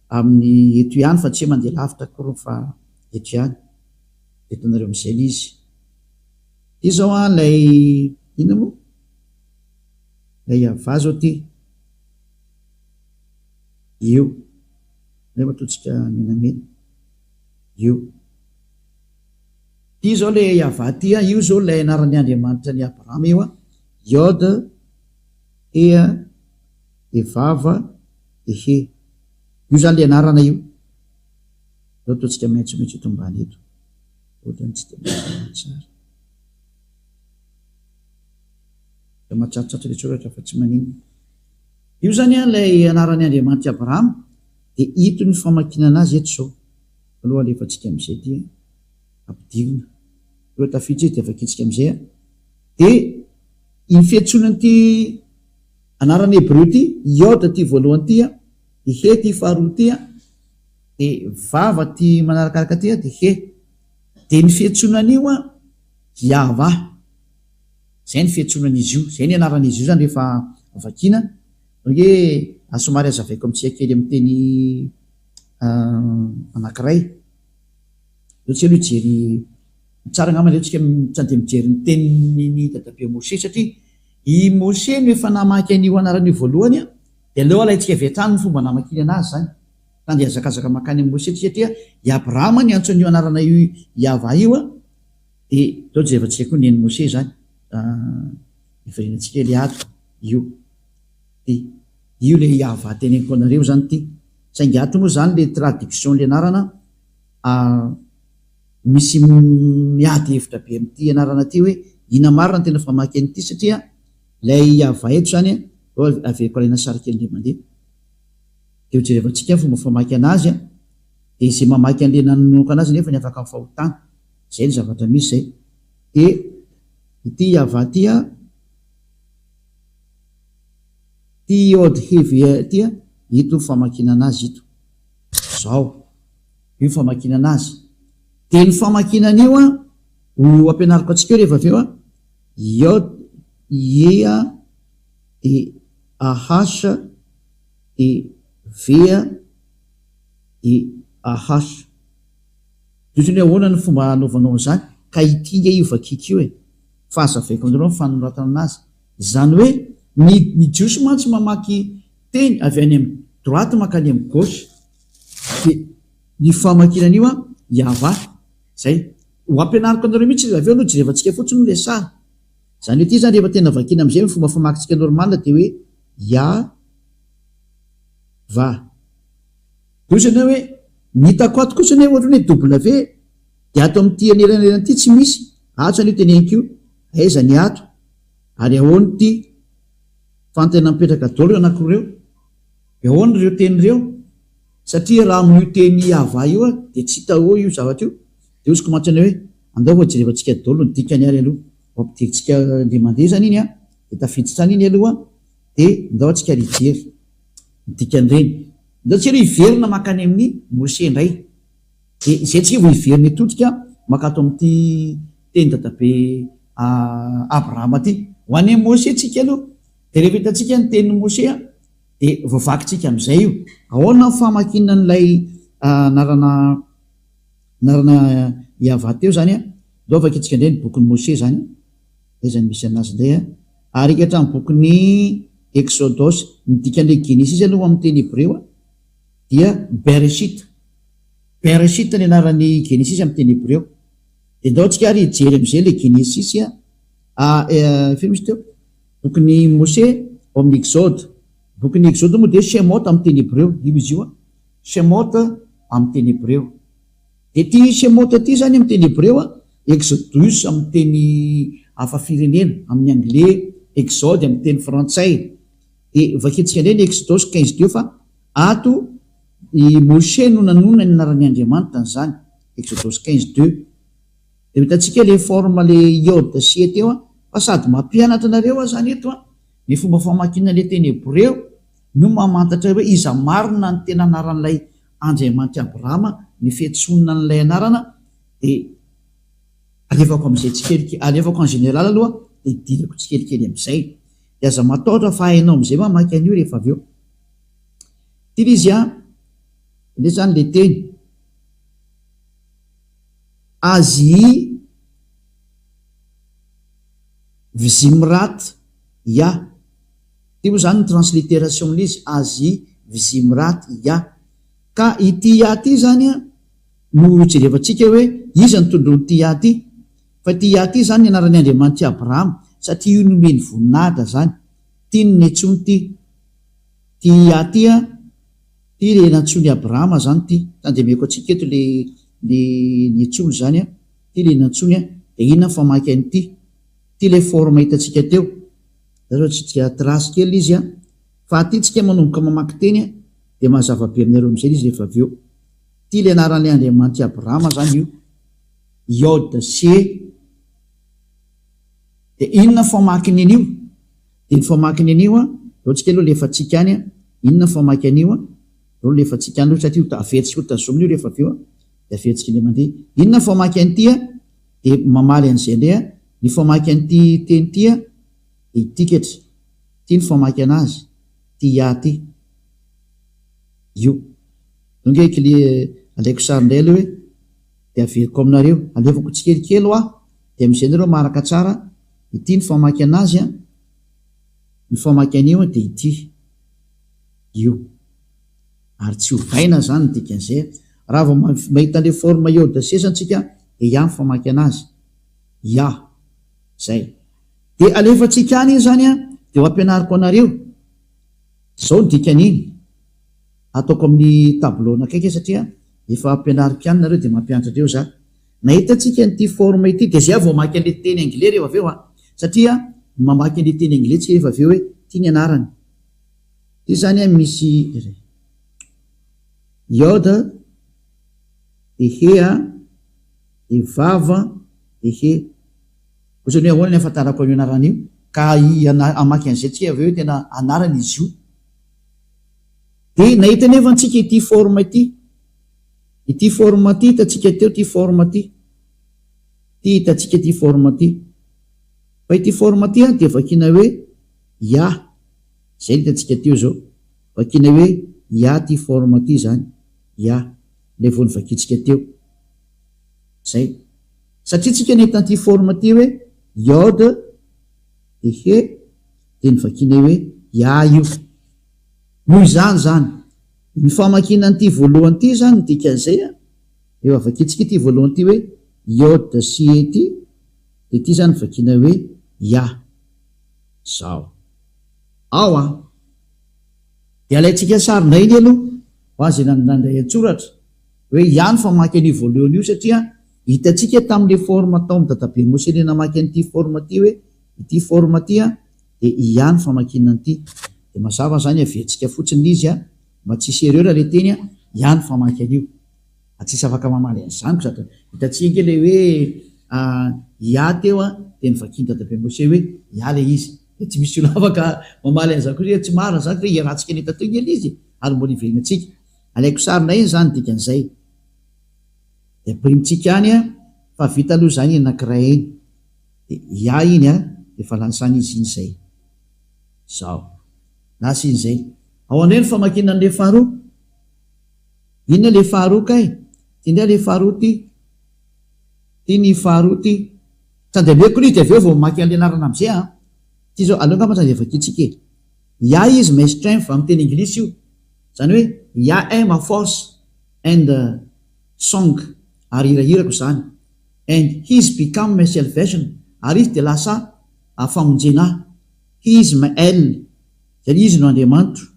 amin'ny eto ihany fa tsy hoe mandeha lavitra akory fa eto ihany. Dia hitanareo amin'izay ilay izy. Ity izao an ilay inona moa? Ilay Yavah izao ity. Io. Aleo ataontsika menamena. Io. Ity izao ilay Yavah ity an, io izao ilay anaran'ny Andriamanitra an'i Abrahama io an. Yod, He, Evava, Ehe. Io izany ilay anarana io. Aleo ataontsika maitsomaitso eto ambany eto. Ohatran'ny tsy dia mazava tsara. Dia matsatsotsatso ilay soratra fa tsy maninona. Io izany an, ilay anaran'i Andriamanitr'i Abrahama, dia ito ny famakiana anazy eto izao. Aloha alefantsika amin'izay ity an, ampidirina. Aloha tafiditra izy dia vakintsika amin'izay an. Dia iny fiantsoana an'ity anarana hebreo ity, Yod ity voalohany ity an, dia He ity faharoa ity an, dia Vav ity manarakaraka ity an, dia He. Dia ny fiantsoana an'io an, Yahvah. Izay ny fiantsoana an'izy io, izay ny anaran'izy io izany rehefa vakiana. Donc hoe somary hazavaiko amintsika kely amin'ny teny anankiray. Aleo tsika aloha hijery, tsara angamba aleo tsika tsy andeha mijery ny tenin'i dadabe Moshe satria i Moshe no efa namaky an'io anarana io voalohany an, dia aleo alaintsika avy hatrany ny fomba namakiany anazy izany. Fa andeha hazakazaka mankany amin'i Moshe tsika satria i Abrahama niantso an'io anarana io Yahvah io an. Dia izao jerevantsika koa nen'i Moshe izany, hiverenantsika kely ato, io, ity, io ilay Yahvah teneniko anareo izany ity, saingy ato moa izany ilay traduction ilay anarana, misy miady hevitra be amin'ity anarana ity hoe inona marina no tena famaky an'ity satria ilay Yahvah eto izany, izao averiko alaina sary kely indray mandeha, dia ho jerevantsika ny fomba famaky anazy an, dia izay mamaky an'ilay nanonoka anazy nefa ny afaka amin'ny fahotana. Zay ny zavatra misy zay. De ity Yavah ty a, ty Yod He Ve ty a, ito ny famakiana anazy ito. Zao. Io famakiana anazy. De ny famakiana an'io a, ho ampianariko antsika eo rehefa avy eo a, Yod Ye a, de A H, de V a, de A H. Otrany hoe ahoana ny fomba hanaovanao an'izany? Ka ity nge io vakiako io e! Fa hazavaiko aminareo ny fanoratana anazy. Izany hoe ny ny jiosy mantsy mamaky teny avy any amin'ny droite mankany amin'ny gauche. Dia ny famakiana an'io an, Yahvah. Izay. Ho ampianariko anareo mihitsy izy avy eo aloha jerevantsika fotsiny moa ilay sary. Izany hoe ity izany rehefa tena vakiana amin'izay ny fomba famakintsika normal dia hoe Yahvah. Dia hoy ianao hoe, ny hitako ato kosa anie ohatran'ny hoe W dia ato amin'ity anelanelana ity tsy misy, ato izany io teneniko io, aiza ny ato, ary ahoana ity, fa ny tena mipetraka daholo ireo anankiroa ireo, dia ahoana ireo teny ireo, satria raha amin'io teny Yavah io aho dia tsy hita eo io zavatra io, dia hoy mantsy ianao hoe, andao vao jerevantsika daholo ny dikany ary aloha, vao ampidirintsika indray mandeha izany iny an, dia tafiditra any iny aloha, dia ndao antsika ary hijery ny dikan'ireny. Ndao tsika aloha hiverina mankany amin'i Moshe indray. Dia izay tsika vao hiverina hitodika mankato amin'ity teny dadabe Abrahama ity. Ho any amin'i Moshe tsika aloha. Dia rehefa hitantsika ny tenin'i Moshe dia voavakintsika amin'izay io. Ahoana ny famakiana an'ilay anarana anarana Yavah teo izany an? Ndao vakintsika indray ny bokin'i Moshe izany. Aiza no misy anazy indray an? Ary hatramin'ny bokin'ny Eksodosy, ny dikan'ilay Genesisy aloha amin'ny teny hebreo dia Bereshit. Bereshit ny anaran'ny Genesisy amin'ny teny hebreo. Dia ndao tsika ary hijery amin'izay ilay Genesisy a, firy misy teo? Bokin'i Mose ao amin'ny Exode. Bokin'ny Exode moa dia Shemot amin'ny teny hebreo, io izy io an. Shemot amin'ny teny hebreo. Dia ity Shemot ity izany amin'ny teny hebreo a, Exodus amin'ny teny hafa firenena, amin'ny anglais, Exode amin'ny teny frantsay. Dia vakintsika indray ny Exodus 15 teo fa ato i Moshe no nanonona ny anaran'i Andriamanitra an'izany, Exodus 15 deux. Dia hitantsika ilay forme ilay Yod sy E teo a, fa sady mampianatra anareo aho izany eto a, ny fomba famakiana ilay teny hebreo no mamantatra hoe iza marina ny tena anaran'ilay Andriamanitr'i Abrahama, ny fiantsoana an'ilay anarana dia alefako amin'izay tsikelikely, alefako en général aloha dia idirako tsikelikely amin'izay. Dia aza matahotra fa hainao amin'izay mamaky an'io rehefa avy eo. Ity ilay izy an, indray izany ilay teny. Azy Vzimrat Ya. Ity moa izany ny transliteration-n'ilay izy, Azy Vzimrat Ya. Ka ity Ya ity izany an, no jerevantsika hoe iza no tondroin'ity Ya ity. Fa ity Ya ity izany ny anaran'i Andriamanitr'i Abrahama, satria io nomeny voninahitra izany. Tiany ny antsoiny ity. Ity Ya ity an. Ity le nantsoin'i Abrahama zany ity. Tandremeko antsika eto le le niantsoany zany an. Ity le nantsoiny an. Dia inona ny famaky an'ity? Ity le forme hitantsika teo. Zay zao tsy dia trace kely izy an. Fa aty tsika manomboka mamaky teny an, dia mazava be aminareo amin'izay le izy rehefa avy eo. Ity le anaran'ilay Andriamanitr'i Abrahama zany io. Yod Se. Dia inona ny famakiny an'io? Dia ny famakiny an'io an, aleo tsika aloha alefantsika any an, inona ny famaky an'io an, aleo alefantsika any aloha satria ho averintsika ho tazomina io rehefa avy eo an, dia averintsika indray mandeha. Inona ny famaky an'ity an? Dia mamaly an'izay indray an, ny famaky an'ity teny ity an, dia ity ketra, ity ny famaky an'azy, ity ya ity, io. Donc kle alaiko sary indray aloha hoe, dia averiko aminareo, alefako tsikelikely hoa. Dia amin'izay nareo maharaka tsara, ity ny famaky anazy an, ny famaky an'io an dia ity, io. Ary tsy ovaina izany ny dikan'izay an. Raha vao mahita an'ilay forme iode sesa antsika dia ya ny famaky anazy. Ya. Izay. Dia alefantsika any iny izany an, dia ho ampianariko anareo. Izao ny dikan'iny. Ataoko amin'ny tableau anakaiky satria efa ampianariko ihany nareo dia mampianatra andreo za. Nahita antsika an'ity forme ity dia zay aho vao mamaky an'ilay teny anglais rehefa avy eo an! Satria mamaky an'ilay teny anglais tsika rehefa avy eo hoe ity ny anarany. Ity zany an misy Yod dia he an dia vav dia he. Ohatrany hoe ahoana ny ahafantarako an'io anarana io? Ka hamaky an'izay tsika avy eo hoe tena anarana izy io. Dia nahita anefa antsika ity forme ity. Ity forme ity hitantsika teo ity forme ity. Ity hitantsika ity forme ity. Fa ity forme ity an dia vakiana hoe Ya. Izay no hitantsika teo izao. Vakiana hoe Ya ity forme ity izany. Ya. Ilay vao novakintsika teo. Izay. Satria tsika nahita an'ity forme ity hoe Yod dia He dia novakiana hoe Ya io. Noho izany izany, ny famakiana an'ity voalohany ity izany ny dikan'izay an, rehefa vakintsika ity voalohany ity hoe Yod sy He ity, dia ity izany vakiana hoe Ya. Izao. Ao an. Dia alaintsika sary indray anie aloha, ho azy izay nandray an-tsoratra, hoe Ya ny famaky an'io voalohany io satria hitantsika tamin'ilay forme tao amin'i Dadabe Mose ilay namaky an'ity forme ity hoe ity forme ity an, dia ia ny famakiana an'ity. Dia mazava izany averintsika fotsiny ilay izy an, mba tsy hisy erreur ilay teny an, ia ny famaky an'io. Fa tsisy afaka mamaly an'izany ko sady hitantsika ange ilay hoe ia teo an, dia novakian'i Dadabe Mose hoe ia ilay izy. Dia tsy misy olona afaka mamaly an'izany koa hoe tsy marina izany fa iarahantsika nahita teo ange ilay izy e, ary mbola hiverenantsika. Alaiko sary indray iny izany ny dikan'izay. Dia ampirimitsika any an, fa vita aloha izany iny anankiray iny. Dia ia iny a, efa lansana izy iny izay. Zao. Lasa iny izay. Ao indray ny famakiana an'ilay faharoa. Inona ilay faharoa kay? Ity indray ilay faharoa ity. Ity ny faharoa ity. Tsy andeha ilay izy dia avy eo vao mamaky an'ilay anarana amin'izay an. Ity izao, aleo angamba tsy andeha vakintsika e. Ia is my strength amin'ny teny anglisy io. Izany hoe Ia est ma force and song ary hirahirako izany. And he's become my salvation, ary izy dia lasa famonjena ahy. He is my El, izany izy no Andriamanitro.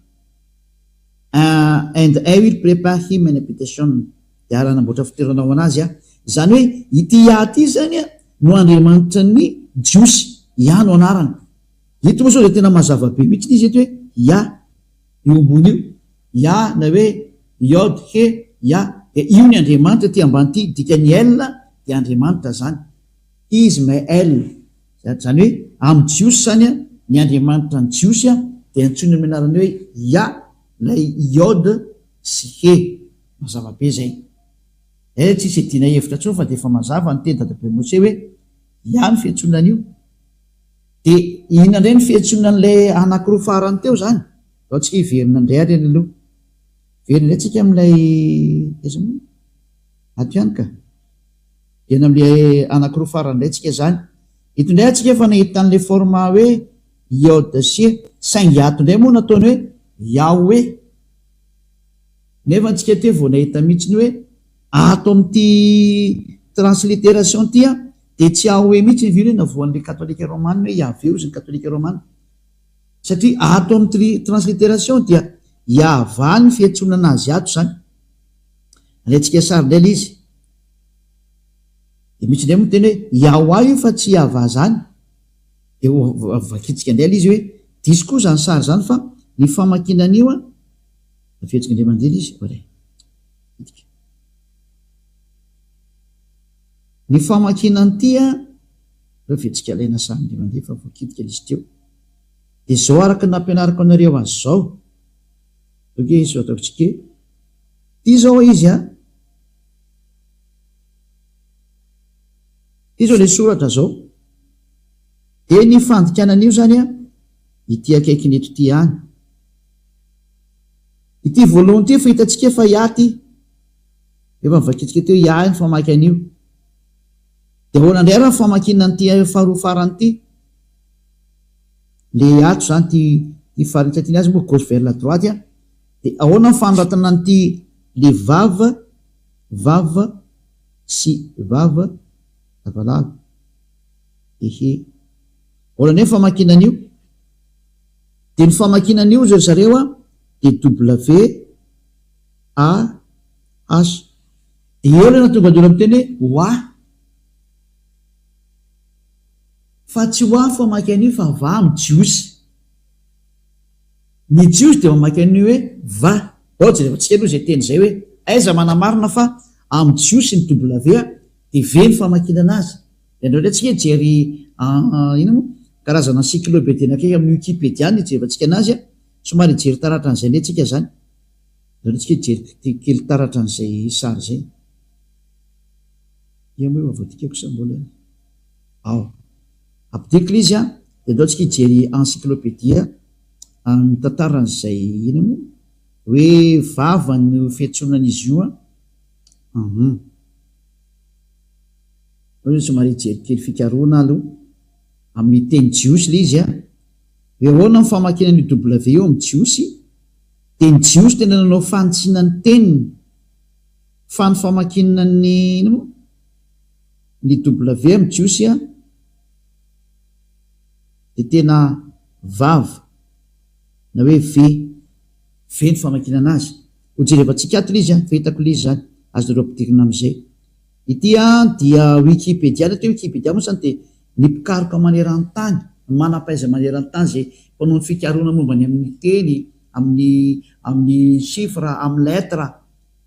And I will prepare him an habitation, dia ary hanamboatra fitoerana ho an'azy aho. Izany hoe ity Yah ity izany no Andriamanitry ny Jiosy. Yah no anarany. Eto moa izao dia tena mazava be mihitsy izy eto hoe Yah, io ambony io. Yah na hoe Yod He Yah dia io ny Andriamanitra ity ambany ity, dikan'ny El dia Andriamanitra izany. Izy my El. Izany hoe amin'ny Jiosy izany ny Andriamanitra ny Jiosy dia antsoina amin'ny anarany hoe Yah ilay Yod sy He. Mazava be izay. Eh tsisy iadiana hevitra intsony fa dia efa mazava ny teny dadabe Mose hoe Yah ny fiantsoana an'io. Dia inona indray ny fiantsoana an'ilay anankiroa farany teo izany? Ndao tsika hiverina indray ary any aloha. Hiverina indray tsika amin'ilay aiza moa? Ato ihany ka. Hiverina amin'ilay anankiroa farany indray tsika izany. Eto indray atsika efa nahita an'ilay forme hoe Yod sy E. Saingy ato indray moa nataony hoe Yahweh. Nefa antsika teo vao nahita mihitsy ny hoe ato amin'ity transliteration ity dia tsy Yahweh mihitsy ny hoe navoan'ilay katolika romana hoe Yahveh hozy ny katolika romana. Satria ato amin'ny transliteration dia Yahvah ny fiantsoana azy ato izany. Alaintsika sary indray ilay izy. Dia misy indray moa miteny hoe Yahwah io fa tsy Yahvah izany. Dia ho vakintsika indray ilay izy hoe diso koa izany sary izany fa ny famakiana an'io an, averintsika indray mandeha ilay izy, oray. Hidika. Ny famakiana an'ity an, aleo averintsika alaina sary indray mandeha fa voakitika ilay izy teo. Dia izao araka ny nampianariko anareo azy izao. Ok, izao ataontsika e. Ity izao izy an. Ity izao ilay soratra izao. Dia ny fandikana an'io izany an, ity akaikiny eto ity ihany. Ity voalohany ity efa hitantsika fa ya ity. Efa novakintsika teo ya ny famaky an'io. Dia ahoana indray ary ny famakiana an'ity faharoa farany ity? Le ato izany ity ity faritra ity ny azy moa gauche vers la droite an. Dia ahoana ny fanoratana an'ity le vav, vav sy vav, lavalava. Ehe. Ahoana indray ny famakiana an'io? Dia ny famakiana an'io ry zareo an dia W A H. Dia eo ilay nahatonga ny olona miteny hoe wa. Fa tsy ho ahy famaky an'io fa va amin'ny Jiosy. Ny Jiosy dia mamaky an'io hoe va. Bao jerevantsika aloha izay teny izay hoe aiza manamarina fa amin'ny Jiosy ny W dia V ny famakiana azy. Dia andao indray tsika hijery inona moa karazana encyclopédie anankiray amin'ny Wikipedia no hijerevantsika anazy. Somary hijery taratra an'izay indray tsika izany. Andao indray tsika hijery kely taratra an'izay sary izay. Ia moa efa voadikako sa mbola. Ao. Ampidiriko ilay izy an, dia andao tsika hijery encyclopedia mitantara an'izay inona moa? Hoe vava no fiantsoana an'izy io an. Hum. Aleo somary hijery kely fikarohana aloha. Amin'ny teny jiosy ilay izy an. Hoe ahoana ny famakiana an'io W io amin'ny jiosy? Dia ny jiosy tena nanao fanitsiana ny teniny. Fa ny famakiana ny inona moa? Ny W amin'ny jiosy a dia tena vav na hoe V, V ny famakiana anazy. Ho jerevantsika ato ilay izy a, fa hitako ilay izy izany, azonareo ampidirina amin'izay. Ity a dia Wikipedia, ny atao hoe Wikipedia moa izany dia ny mpikaroka maneran-tany, ny manam-pahaizana maneran-tany izay mpanao ny fikarohana momba ny amin'ny teny, amin'ny amin'ny chiffre, amin'ny lettre.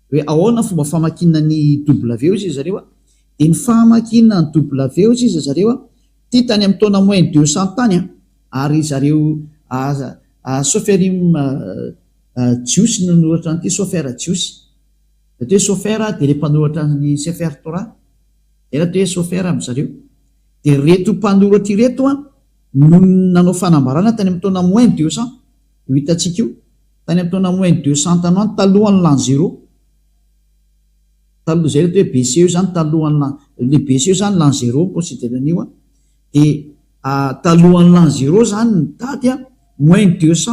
Hoe ahoana ny fomba famakiana ny W hoy zareo a? Dia ny famakiana ny W hoy izy zareo a, ity tany amin'ny taona moins 200 tany a, ary zareo Soferim Jiosy no nanoratra an'ity, Sofer Jiosy. Ny atao hoe Sofer dia ilay mpanoratra ny Sefer Torah, izay ny atao hoe Sofer amin-dry zareo. Dia ireto mpanoratra ireto a no nanao fanambarana tany amin'ny taona moins 200, io hitantsika io. Tany amin'ny taona moins 200 tany ho any, talohan'ny l'an zéro. Taloha izay ilay atao hoe BC io izany, talohan'ny l'an, ilay BC io izany l'an zéro mi-considère an'io an. Dia talohan'ny l'an zéro izany ny daty an, moins 200,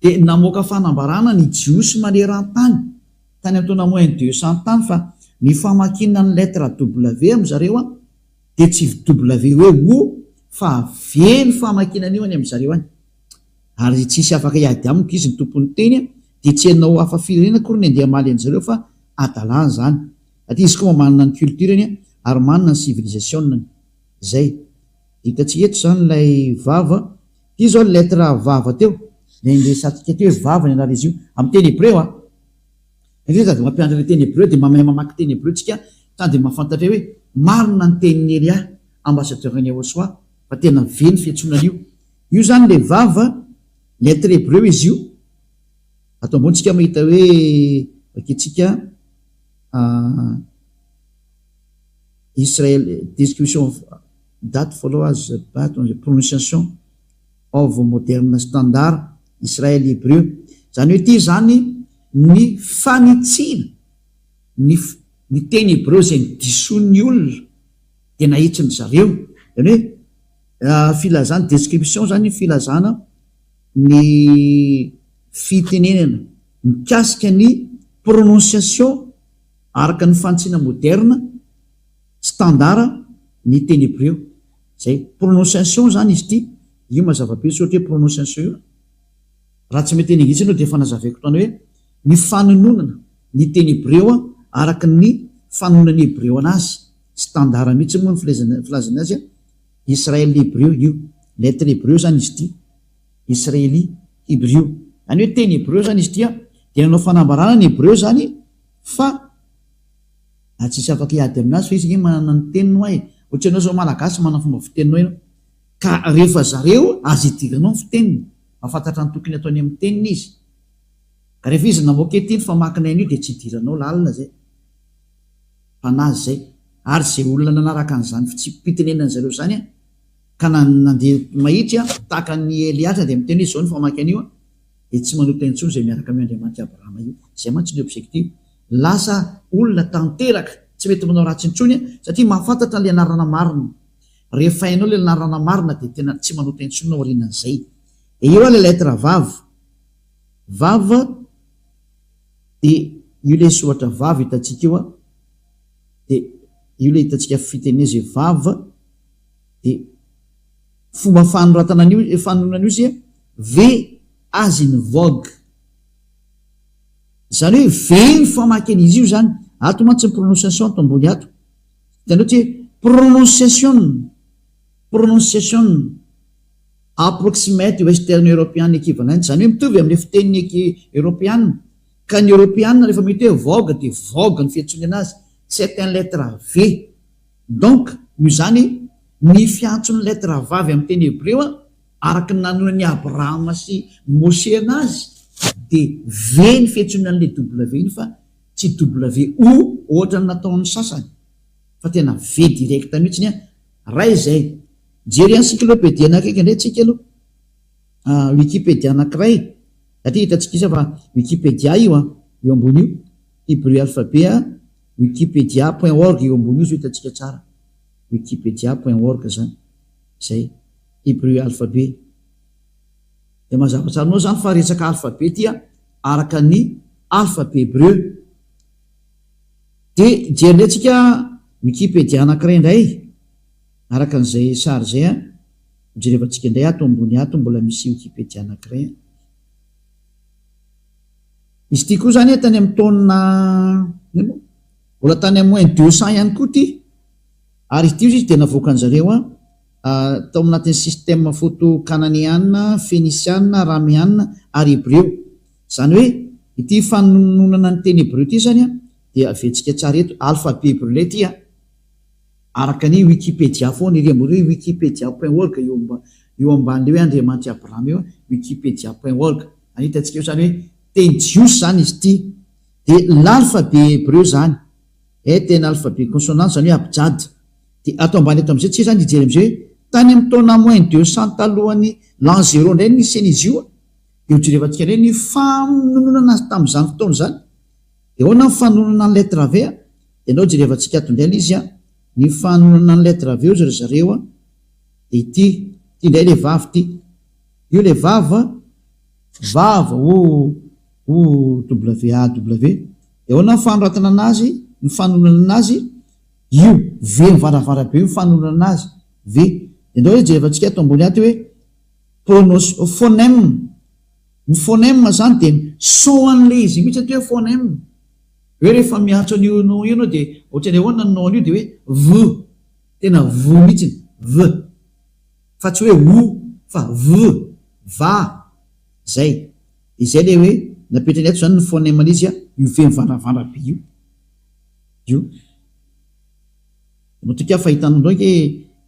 dia namoaka fanambarana ny Jiosy maneran-tany, tany amin'ny taona moins 200 tany fa ny famakiana ny lettre W amin-dry zareo an, dia tsy W hoe O fa V ny famakiana an'io any amin-dry zareo any. Ary tsy hisy afaka hiady amiko izy ny tompon'ny teny dia tsy ianao hafa firenena akory ny andeha hamaly an'izareo fa adalana izany satria izy koa mba manana ny culture-ny ary manana ny civilisation-ny. Izay. Hitantsika eto izany ilay vava. Ity izao ny lettre vava teo. Ilay niresahantsika teo hoe vava ny anaran'izy io. Amin'ny teny hebreo an. Indraindray sady mampianatra ilay teny hebreo dia mahay mamaky teny hebreo tsika sady mahafantatra hoe marina ny tenin'i Elia ambassadeur an'i Yahoshuah fa tena ve ny fiantsoana an'io. Io zany le vava, lettre hebreu izy io, ato ambony tsika mahita hoe vakintsika Israel description of that follow as but on the pronunciation of modern standard Israel hebreu. Zany hoe ity zany ny fanitsiana ny ny teny hebreu izay nodisoin'ny olona dia nahitsin-dry zareo. Zany hoe Filazana, description zany filazana ny fitenenana mikasika ny prononciation araka ny fanitsiana moderne, standard, ny teny hebreo. Zay. Prononciation zany izy ity, io mazava be soratra hoe prononciation io. Raha tsy mety teny anglisy ianao dia efa nazavaiko tany hoe ny fanononana ny teny hebreo araka ny fanononan'ny hebreo anazy, standard mihitsy moa ny filazany azy, Israel hebreo io, lettre hebreo izany izy ity, Israeli hebrew. Izany hoe teny hebreo izany izy ity dia nanao fanambarana ny hebreo izany fa tsisy afaka hiady aminazy fa izy ange manana ny teniny hoa e, ohatra ianao izao malagasy manana fomba fiteninao ianao ka rehefa zareo aza idiranao ny fiteniny. Mahafantatra ny tokony ataony amin'ny teniny izy. Ka rehefa izy namoaka ety ny famakinay an'io dia tsy idiranao lalina izay. Mpanazy izay. Ary izay olona nanaraka an'izany fitsipi-pitenenana zareo izany ka nandeha mahitsy tahaka an'i Eliasa dia miteny hoe izao ny famaky an'io dia tsy manota intsony izay miaraka amin'io Andriamanitr'i Abrahama io. Izay mantsy ny objectif. Lasa olona tanteraka, tsy mety manao ratsy intsony satria mahafantatra an'ilay anarana marina. Rehefa hainao ilay anarana marina dia tena tsy manota intsony ianao aorianan'izay. Dia eo ilay lettre vav. Vav dia io ilay soratra vav hitantsika io an. Dia io ilay hitantsika fitenena izay vav. Dia fomba fanoratana an'io, fanonona an'io izay V as in vogue. Izany hoe V ny famaky an'izy io izany. Ato mantsy ny prononciation ato ambony ato. Hitanao ty hoe prononciation, prononciation approximate Western European equivalent, izany hoe mitovy amin'ilay fitenin'ny Eoropeana. Ka ny Eoropeana rehefa mety hoe vogue dia vogue ny fiantsoany anazy, c'est un lettre V. Donc, noho izany, ny fiantson'ny lettre vavy amin'ny teny hebreo araka ny nanonan'i Abrahama sy Moshe anazy dia V ny fiantsoana an'ilay W iny fa tsy WO ohatran'ny nataon'ny sasany fa tena V direct mihitsy an! Ray izay. Mijery encyclopédie anakaiky indray tsika aloha. Ah, wikipedia anankiray. Satria hitantsika isa fa wikipedia io an, io ambony io. Hebrew alphabet an, wikipedia point org io ambony io zao hitantsika tsara. Wikipedia point org zany. Zay. Hebrew alphabet. Dia mazava tsara aminao zany fa resaka alphabet ity an, araka ny alphabet hebreu. Dia hijery indray tsika wikipedia anankiray indray, araka an'izay sary izay an, hojerevantsika indray ato ambony ato mbola misy wikipedia anankiray an. Izy ity koa zany tany amin'ny taona, inona moa? Mbola tany amin'ny moins 200 ihany koa ity. Ary izy ity hozy izy dia navoakan-jareo an, tao anatin'ny système photo kananeana, fenisiana, arameana ary hebreo. Izany hoe ity fanononana ny teny hebreo ity izany dia aventsika tsara eto, alphabet hebreo indray ity an, araka ny wikipedia foana ery ambony hoe wikipedia point org eo eo ambanin'ilay hoe Andriamanitr'i Abrahama eo, wikipedia point org. Any hitantsika eo izany hoe teny jiosy izany izy ity. Dia l'alphabet hebreo izany, est un alphabet consonant izany hoe abjad. Dia ato ambany ato amin'izay tsika izany hijery amin'izay hoe tany amin'ny taona moins 200 talohan'ny l'an zéro indray no nisian'izy io. Dia hojerevantsika indray ny fanononana azy tamin'izany fotoana izany. Dia ahoana ny fanononana ny lettre V? Dia andao jerevantsika ato indray ilay izy an. Ny fanononana ny lettre V hozy ry zareo an. Dia ity, ity indray ilay vavy ity. Io ilay vava, vava O O W A W. Dia ahoana ny fanoratana anazy, ny fanononana anazy? Io, V mivaravara be io ny fanononana anazy, V. Dia andao hoe jerevantsika ato ambony ato hoe Pronos, phonème, ny phonème zany dia ny son an'ilay izy mihitsy atao hoe phonème. Hoe rehefa miantso an'io nom io ianao dia ohatran'ny ahoana ny nom an'io dia hoe v, tena v mihitsy, v. Fa tsy hoe o fa v, va, zay. Izay ilay hoe napetrany ato zany ny phonème an'izy io v mivandravandrana be io. Io. Matoky aho fa hitanareo ange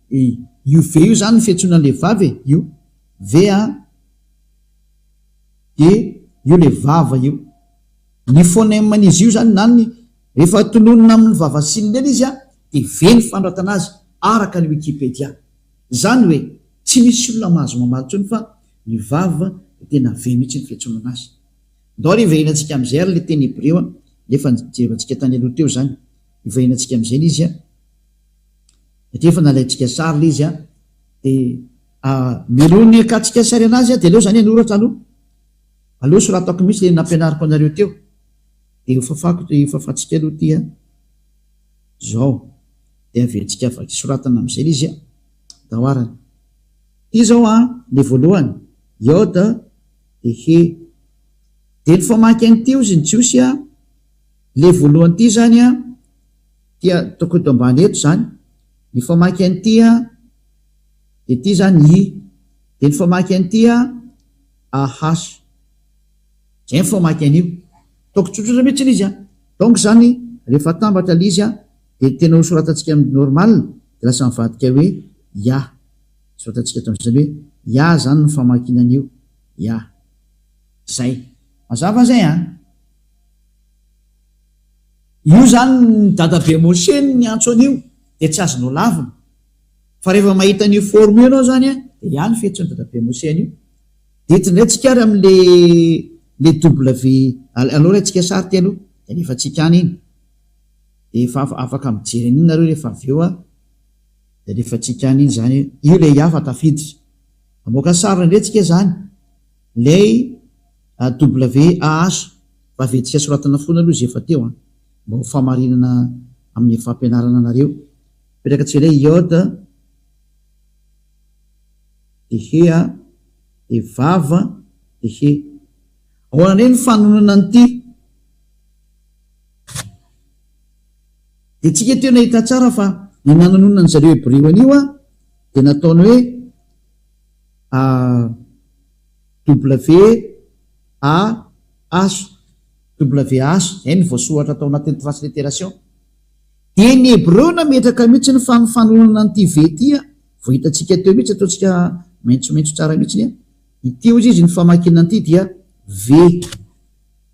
e, io V io zany ny fiantsoana an'le vava e, io V a, de io le vava io. Ny phonème-n'izy io zany na ny rehefa tononina amin'ny vava siny iny izy a, de V ny fanoratana azy araka ny wikipedia. Zany hoe tsy misy olona mahazo mamaly intsony fa ny vava de tena V mihitsy ny fiantsoana anazy. Ndao ary hiverenantsika amin'izay ary le teny hebreo a, le efa nijerevantsika tany aloha teo zany. Hivahinantsika amin'izay ilay izy an. Satria efa nalaintsika sary ilay izy an. Dia mialoha ny hakantsika sary anazy an, dia aleo izany hanoratra aloha. Aleo soratako mihitsy ilay nampianariko anareo teo. Dia hofafako, hofafantsika aloha ity an. Izao. Dia averintsika vaky soratana amin'izay ilay izy an. Dahoarana. Ity izao an, ilay voalohany. Iod. De he. De ny famaky an'ity ozy ny jiosy a, le voalohany ity zany a, ty ataoko eto ambany eto zany, ny famaky an'ity a, de ity zany i, de ny famaky an'ity a, AH. Zay ny famaky an'io. Ataoko tsotsotra mihitsy ilay izy a. Donc zany rehefa atambatra ilay izy a, de tena ho soratantsika amin'ny normal de lasa mivadika hoe ya. Soratantsika eto amin'izany hoe ya zany ny famakiana an'io, ya. Zay. Mazava zay an! Io zany ny dadabe Moshe no niantso an'io dia tsy azonao lavina. Fa rehefa mahita an'io forme io ianao zany an, dia ya ny fiantson'i dadabe Moshe an'io. Dia eto indray tsika ary amin'le le W, aleo raintsika sary ity aloha, dia alefantsika any iny. Dia efa afaka mijery an'iny nareo rehefa avy eo an, dia alefantsika any iny zany, io le ya fa tafiditra. Hamoaka sary indray tsika zany. Lay WAH fa avetsika soratana foana aloha izay efa teo an! Mba ho famarinana amin'ny fampianarana anareo. Apetraka tsika indray Yod de He a de Vav de He. Ahoana indray ny fanononana an'ity? Dia tsika teo nahita tsara fa ny nanononana an-dry zareo Hebreo an'io an dia nataony hoe A W A H W H, izay no voasoratra tao anatin'ny transliteration. Dia ny Hebreo nametraka mihitsy ny fanofanonana an'ity V ity a, vao hitantsika teo mihitsy, ataontsika maitsomaitso tsara mihitsy a, ity hozy izy ny famakiana an'ity dia V.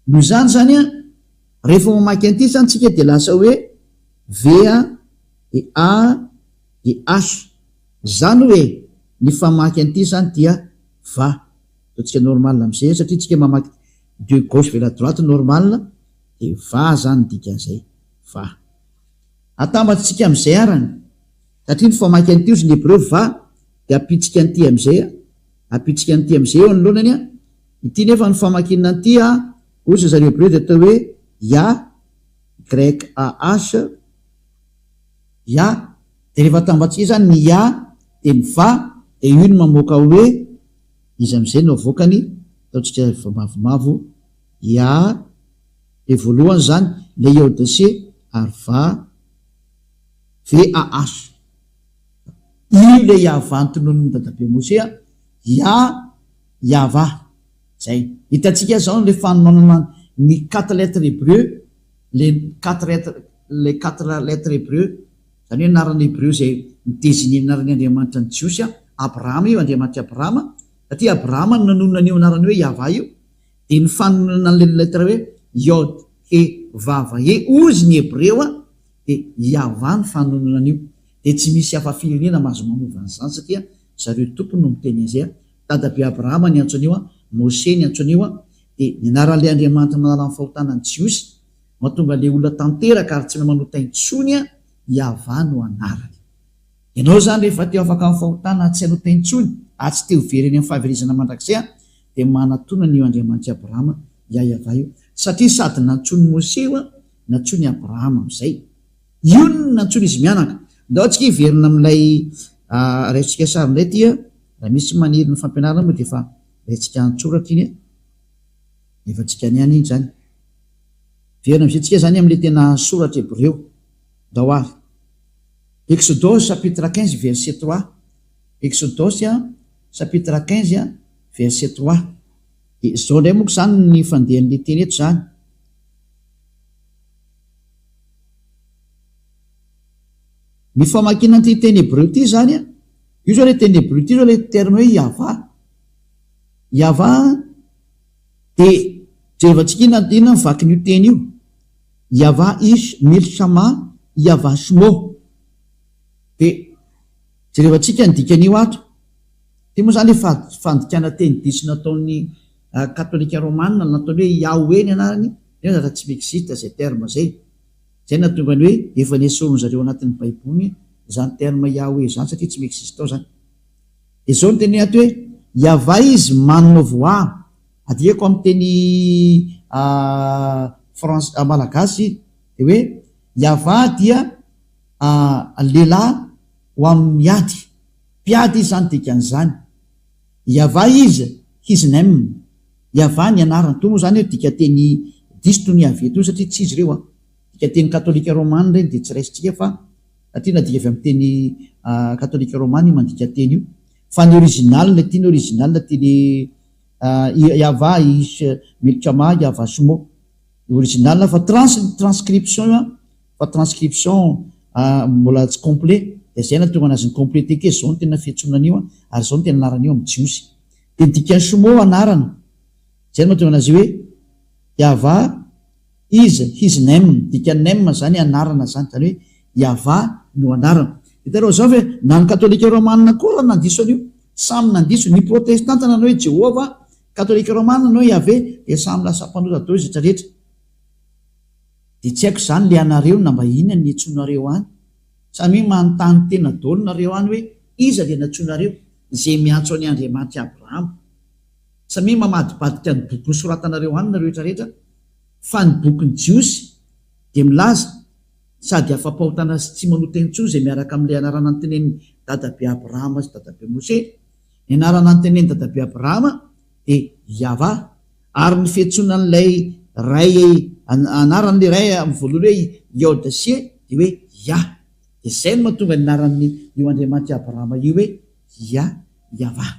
Noho izany izany a, rehefa mamaky an'ity izany tsika dia lasa hoe V a, dia A, dia H. Izany hoe ny famaky an'ity izany dia va. Ataontsika normal amin'izay satria tsika mamaky de gauche vers la droite normal dia va izany ny dikan'izay. Va. Atambatsika amin'izay arany satria ny famaky an'ity ozy ny hebreo va dia ampitsika an'ity amin'izay a, ampitsika an'ity amin'izay eo anoloanany a, ity nefa ny famakiana an'ity a, ozy zareo hebreo dia atao hoe ya, YAH, ya. Dia rehefa atambatsika izany ny ya dia ny va dia io no mamoaka hoe iza amin'izay no avoakany, ataontsika mavomavo, ya dia voalohany izany ilay iodc ary va, VAH. Io ilay Yavah notononin'i Dadabe Moshe a, Ya, Yavah. Izay. Hitantsika izao ilay fanononana ny quatre lettres hébreu, les quatre lettres, les quatre lettres hébreu, izany hoe anarana hebreo izay mi-designer ny anaran'ny Andriamanitra ny Jiosy, Abrahama io, Andriamanitr'i Abrahama, satria Abrahama no nanonona an'io anarana hoe Yavah io, dia ny fanononana an'ilay lettre hoe Yod, He, Vav, He, hozy ny hebreo, dia Yavah ny fanononana an'io. Dia tsy misy hafa firenena mahazo manova an'izany satria zareo tompony no miteny an'izay. Dadabe Abrahama niantso an'io, Mose niantso an'io, dia ny anaran'ilay Andriamanitra manala ny fahotana ny Jiosy, mahatonga ilay olona tanteraka ary tsy mahay manota intsony, Yavah no anarany. Ianao izany rehefa te ho afaka amin'ny fahotana ary tsy hanota intsony ary tsy te ho very any amin'ny fahaverezana mandrakizay dia manatona an'io Andriamanitr'i Abrahama, Yavah io. Satria sady nantsoin'i Mose io, nantsoin'i Abrahama amin'izay. Io no nantsoin'izy mianaka. Ndao tsika hiverina amin'ilay raisintsika sary indray ity a. Raha misy maniry ny fampianarana moa dia efa raintsika an-tsoratra iny a. Efa tsika any ihany iny izany. Miverina amin'izay tsika izany amin'ilay tena soratra hebreo. Ndao ary. Exodosy chapitre 15 verset 3. Exodosy chapitre 15 verset 3. Dia izao indray moa izany ny fandehan'ilay teny eto izany. Ny famakiana an'ity teny hebreo ity izany an, io izao ilay teny hebreo ity izao ilay terme hoe Yavah. Yavah dia jerevantsika inona inona ny vakin'io teny io. Yavah ish milshama Yavah shmo. Dia jerevantsika ny dikan'io ato. Ity moa izany efa fandikana teny diso nataon'ny katolika romana nataony hoe Yahweh ny anarany, nefa zatra tsy mi-existe izay terme izay. Izay no nahatonga ny hoe efa nesorin zareo anatin'ny baiboly izany terme Yahweh izany satria tsy mi-existe ao izany. Dia izao no teneny ato hoe Yavah izy manana voix, adikako amin'ny teny franc malagasy dia hoe Yavah dia lehilahy ho amin'ny ady. Mpiady izy izany dikan'izany. Yavah izy, his name. Yavah ny anarany. Toa moa izany hoe dikanteny diso toy ny Yaveh toy satria tsy izy ireo an. Dikanteny katolika romana ireny dia tsy raisintsika fa satria nadika avy amin'ny teny katolika romana io mandika teny io. Fa ny original ity ny original ity le Yavah ish milchama Yavah shmo. Original fa trans transcription io an. Fa transcription mbola tsy complet dia izay nahatonga anazy ni-completer kely, izao no tena fiantsoana an'io an, ary izao no tena anaran'io amin'ny jiosy. Dia ny dikan'ny shmo anarana, izay no mahatonga anazy hoe Yahvah is his name, dikan'ny name izany anarana izany, izany hoe Yahvah no anarana. Hitanareo izao ve, na ny katolika romana koa raha nandiso an'io, samy nandiso, ny protestanta nanao hoe Jehovah, katolika romana nanao hoe Yahveh, dia samy lasa mpanota daholo izy rehetra rehetra. Dia tsy haiko izany le anareo na mba inona ny niantsoanareo any. Samia manontany tena daholo nareo any hoe iza le nantsoinareo izay miantso an'i Andriamanitr'i Abrahama. Samia mamadibadika ny boky nosoratanareo any nareo rehetra rehetra fa ny bokin'ny Jiosy dia milaza sady afa-pahotana sy tsy manota intsony izay miaraka amin'ilay anarana notenenin'i dadabe Abrahama sy dadabe Moshe. Ny anarana notenenin'i dadabe Abrahama dia Yavah. Ary ny fiantsoana an'ilay Ray anaran'ilay Ray amin'ny voalohany hoe Yod She dia hoe Yah. Dia izay no mahatonga ny anaran'ny io Andriamanitr'i Abrahama io hoe Yah, Yavah.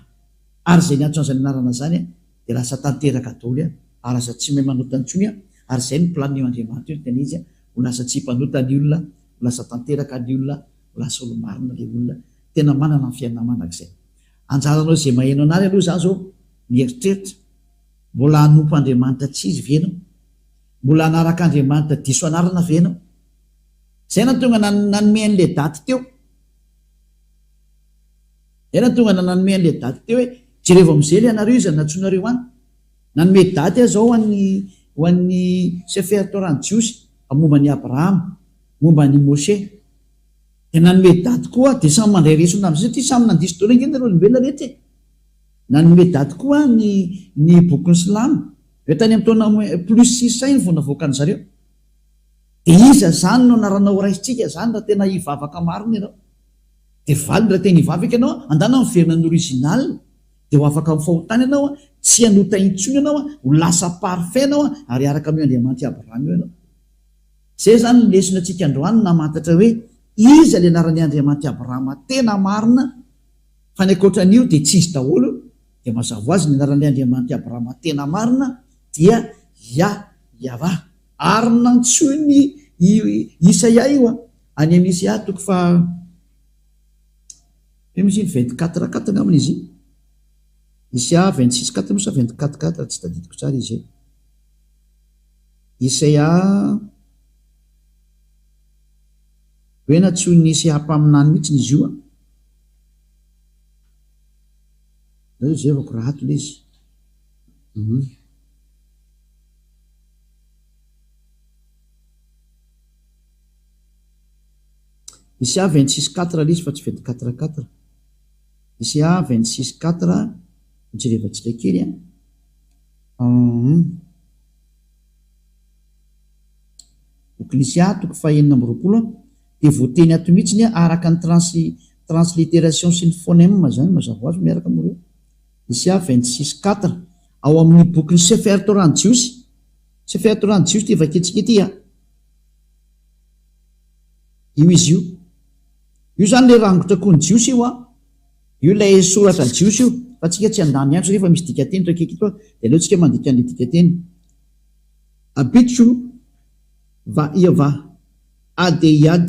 Ary izay niantso an'izany anarana izany dia lasa tanteraka daholo ary lasa tsy mahay manota intsony ary izay no planin'io Andriamanitra io ny tena izy ho lasa tsy mpanota ny olona, ho lasa tanteraka ny olona, ho lasa olo-marina ilay olona tena manana ny fiainana mandrakizay. Anjaranao izay maheno an'ary aloha izany izao mieritreritra. Mbola hanompo Andriamanitra tsy izy ve ianao? Mbola hanaraka Andriamanitra diso anarana ve ianao? Izay nahatonga nanome an'ilay daty teo. Izay nahatonga nanome an'ilay daty teo hoe jerevo amin'izay ilay anareo iza no nantsoinareo any. Nanome daty aho izao ho an'ny ho an'ny Sefer Torah ny Jiosy momba an'i Abrahama, momba an'i Moshe. Dia nanome daty koa aho, dia samy mandray lesona amin'izay satria samy nandiso daholo ange nareo olombelona rehetra e. Nanome daty koa ny ny bokin'ny silamo. Eo tany amin'ny taona plus 600 iny vao navoakan-dry zareo. Dia iza izany no anarana ho raisintsika izany raha tena hivavaka marina ianao? Dia valiny raha tena hivavaka ianao, andana miverina ny original, dia ho afaka amin'ny fahotana ianao, tsy hanota intsony ianao, ho lasa parfait ianao ary hiaraka amin'io Andriamanitr'i Abrahama io ianao. Izay izany ny lesona antsika androany namantatra hoe iza ilay anaran'i Andriamanitr'i Abrahama tena marina Fa ny ankoatra an'io dia tsy izy daholo, dia mazava ho azy ny anaran'ilay Andriamanitr'i Abrahama tena marina dia Yah, Yavah. Ary nantsoin'i Isaia io an, any amin'ny Isaia toko faha, inona izy iny, 24 quatre angambany izy iny, Isaia 26 quatre moa sa 24 quatre, tsy tadidiko tsara izy e. Isaia, hoe nantsoin'i Isaia mpaminany mihitsy izy io an. Zay jerevako raha ato le izy. Hum. Isia 26 quatre le izy fa tsy 24 quatre. Isia 26 quatre jerevantsika kely an. Hum. Bokin'Isia toko fahenina amby 20 dia voateny ato mihitsy ny araka ny trans transliteration sy ny phonème izany mazava ho azy miaraka amin'ireo. Isia 26 quatre ao amin'ny bokin'ny Sefer Torah ny Jiosy. Sefer Torah ny Jiosy ity vakintsika ity a. Io izy io. Io izany ilay rangotra koa ny Jiosy io a. Io ilay soratra Jiosy io. Fa tsika tsy handany andro satria efa misy dikanteny eto akaiky eto dia aleontsika mandika an'ilay dikanteny. Abitcho va ia va. Adeyad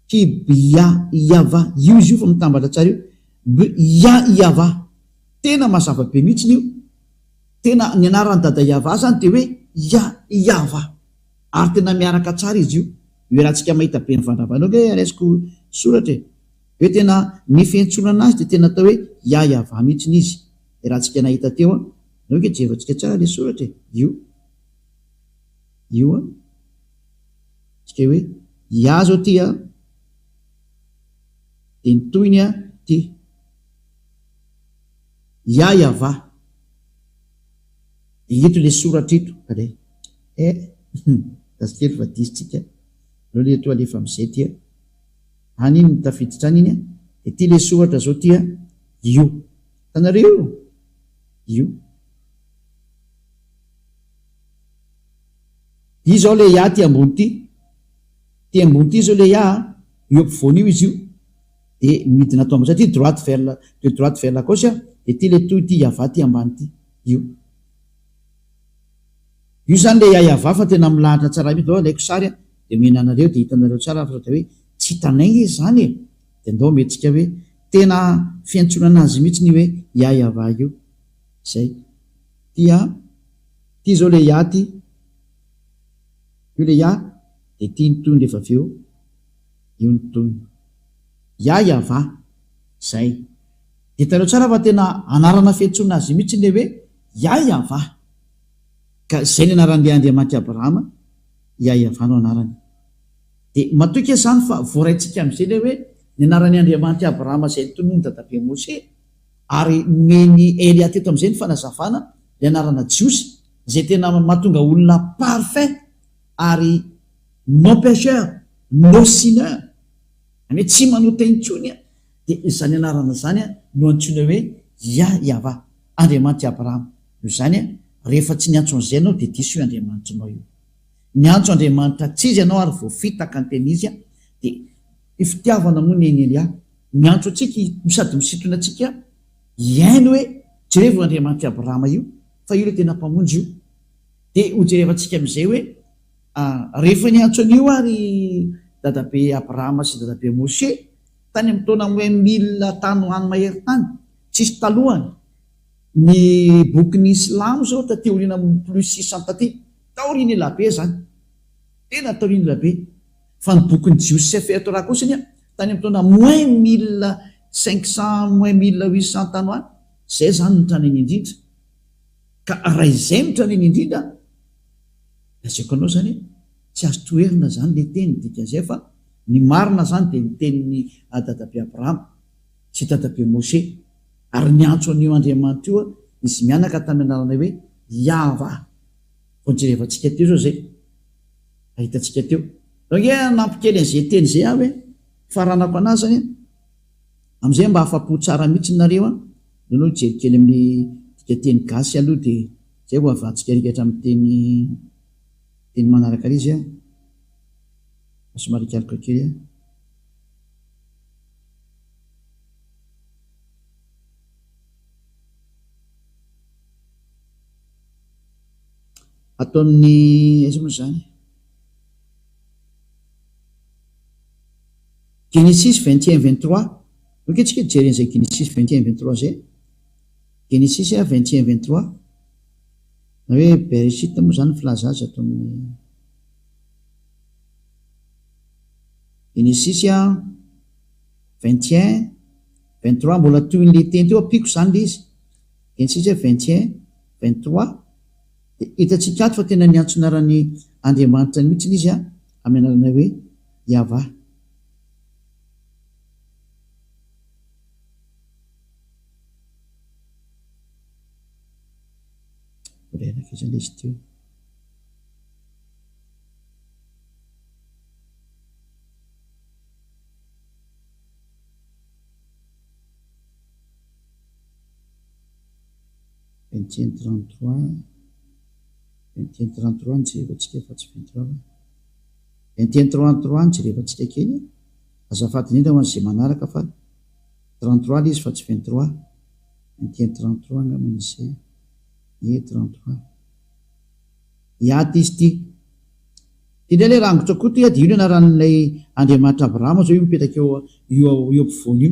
ki bya iava io izy io fa mitambatra tsara io bya iava tena mazava be mihitsiny io tena ny anaran'i dada iava zany dia hoe ya iava ary tena miaraka tsara izy io io raha tsika mahita be mivandravandra io nge raisiko soratra e hoe tena ny fiantsonana azy dia tena atao hoe ya iava mihitsiny izy raha tsika nahita teo an nao nge jerevantsika tsara le soratra e io io an Tsika hoe Yah zao ty an, dia ny tohiny an ty. Yah Yavah. Dia ito le soratra ito, alay. Eh, gasy kely fa diso tsika. Aleo le eto alefa amizay ty an. Any iny no tafiditra any iny an. Dia ty le soratra zao ty an, io. Hitanareo io? Io. Ity izao le Ya ty ambony ity. Ty ambony ity izao le Ya a, io ampovoany io izy io. Dia midina ato ambany satria droite vers la, de droite vers la gauche, dia ity le toy ity Yavah ty ambany ity. Io. Io izany le Ya Yavah fa tena milahatra tsara mihitsy. Ndao alaiko sary a, dia omena anareo dia hitanareo tsara fa sao dia hoe tsy hitanay nge izany e. Dia ndao omentsika hoe tena fiantsoana anazy mihitsy ny hoe Ya Yavah io. Izay. Ty a, ty zao le Ya ty, io le Ya, de ty ny tohiny rehefa avy eo, io ny tohiny. Ya Yavah, zay. De hitanareo tsara fa tena anarana fiantsoana azy mihitsy le hoe Ya Yavah. Ka zay ny anaran'le Andriamanitr'i Abrahama, Ya Yavah no anarany. De matoky aho zany fa voaraintsika am'zay le hoe ny anaran'i Andriamanitr'i Abrahama zay notononin'i dadabe Mosè, Ary nomen'i Elia teto amin'izay ny fanazavana ny anarana Jiosy izay tena mahatonga olona parfait ary non pecheur, no sinner, izany hoe tsy manota intsony, dia izany anarana izany no antsoina hoe Yah Yavah, Andriamanitr'i Abrahama. Noho izany, rehefa tsy niantso an'izay ianao dia diso io Andriamanitrinao io. Niantso Andriamanitra tsy izy ianao ary voafitaka ny tena izy, dia fitiavana moa ny an'i Elia. Miantso antsika no sady misintona antsika hihaino hoe jerevo io Andriamanitr'i Abrahama io fa io ilay tena Mpamonjy io. Dia hojerevantsika amin'izay hoe rehefa niantso an'io ary dadabe Abrahama sy dadabe Moshe tany amin'ny taona moins mille tany ho any mahery tany, tsisy talohany, ny bokin'ny Silamo izao taty aoriana plus 600 taty, taoriana elabe izany, tena taoriana elabe. Fa ny bokin'ny Jiosy Sefer Torah kosa anie tany amin'ny taona moins 1500 moins 1800 tany ho any, izay izany no tranainy indrindra. Ka raha izay no tranainy indrindra, lazaiko anao izany hoe tsy azo toherina izany ilay teny, dikan'izay fa ny marina izany dia ny tenin'i Dadabe Abrahama sy Dadabe Moshe, ary niantso an'io Andriamanitra io izy mianaka tamin'ny anarana hoe Yahvah. Vao nojerevantsika teo izao izay. Hitantsika teo. Zao ange hanampy kely an'izay teny izay aho e. Faranako anazy zany an. Amin'izay mba afa-po tsara mihitsy nareo an. Aleo aloha hijery kely amin'ny dikanteny gasy aloha dia izay vao havantsika rikatra amin'ny teny teny manaraka ary izy an. Fa somary hikaloka kely aho. Ato amin'ny aiza moa izany? Genesis 21 23. Ok tsika hijery an'izay Genesis 21 23 izay. Genesis 21 23. Na hoe Bereshit moa izany ny filaza azy ato amin'ny Genesis 21 23 mbola tohin'ilay teny teo ampiako izany ilay izy. Genesis 21 23. Dia hitantsika ato fa tena niantso ny anaran'i Andriamanitra mihitsy izy amin'ny anarana hoe Yavah. Mbola ela kely ilay izy teo. 21 33 21 33 no jerevantsika fa tsy 23 fa 21 33 no jerevantsika kely azafady indrindra ho an'izay manaraka fa 33 ilay izy fa tsy 23 21 33 angamba ny izay ie 33 Hiaty izy ity Ity indray ilay rangotra koa ity dia io ny anaran'ilay Andriamanitra Abrahama izao io mipetraka eo io eo ampovoany io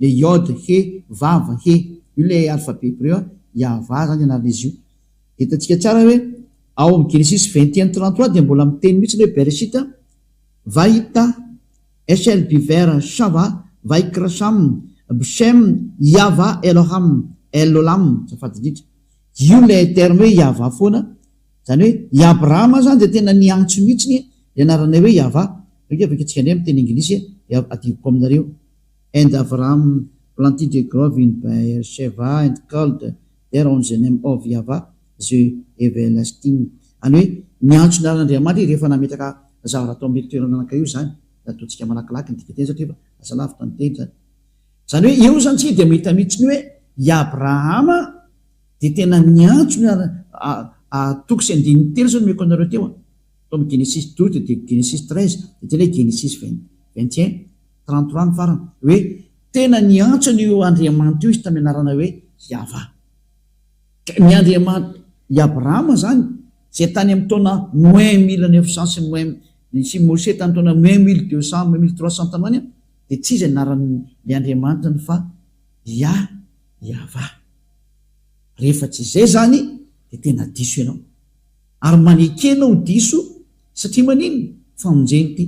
Le Yod, He, Vav, He. Io ilay alphabet hebreu an, Yahvah izany ny anaran'izy io. Hitantsika tsara hoe ao amin'ny Genesis 21 33 dia mbola miteny mihitsy ny hoe Bereshit, Vahita, Eshel Biver Shava, Vaikra Sham, Bshem, Yahvah Eloham, El Olam, azafady indrindra. Io ilay terme hoe Yahvah foana, izany hoe i Abrahama izany dia tena niantso mihitsy ny anarana hoe Yahvah. Io avy antsika indray amin'ny teny anglisy dia adinoko aminareo. And Avraham planted a grove in Beer-sheva and called there on the name of Yahvah the everlasting. Any hoe niantso ny anaran'Andriamanitra izy rehefa nametraka zavatra tao amin'io toerana anankiray io izany. Ataontsika malakilaky ny dikanteny satria efa lasa lavitra ny teny izany. Izany hoe eo izany isika dia mahita mihitsy ny hoe i Abrahama dia tena niantso ny anarana, toko sy andininy telo izao no omeko anareo teo an. Tao amin'ny Genesisy 12 dia Genesisy 13 dia tena hoe Genesisy 21, 33 ny farany. Hoe tena niantso an'io Andriamanitra io izy tamin'ny anarana hoe Yavah. Ka ny Andriamanitra i Abrahama izany izay tany amin'ny taona moins 1900 sy moins sy Moshe tamin'ny taona moins 1200, moins 1300 tany ho any dia tsy iza ny anaran'ilay Andriamanitrany fa Yah, Yavah. Rehefa tsy izay izany dia tena diso ianao. Ary maneke anao ho diso satria maninona? Famonjena ity.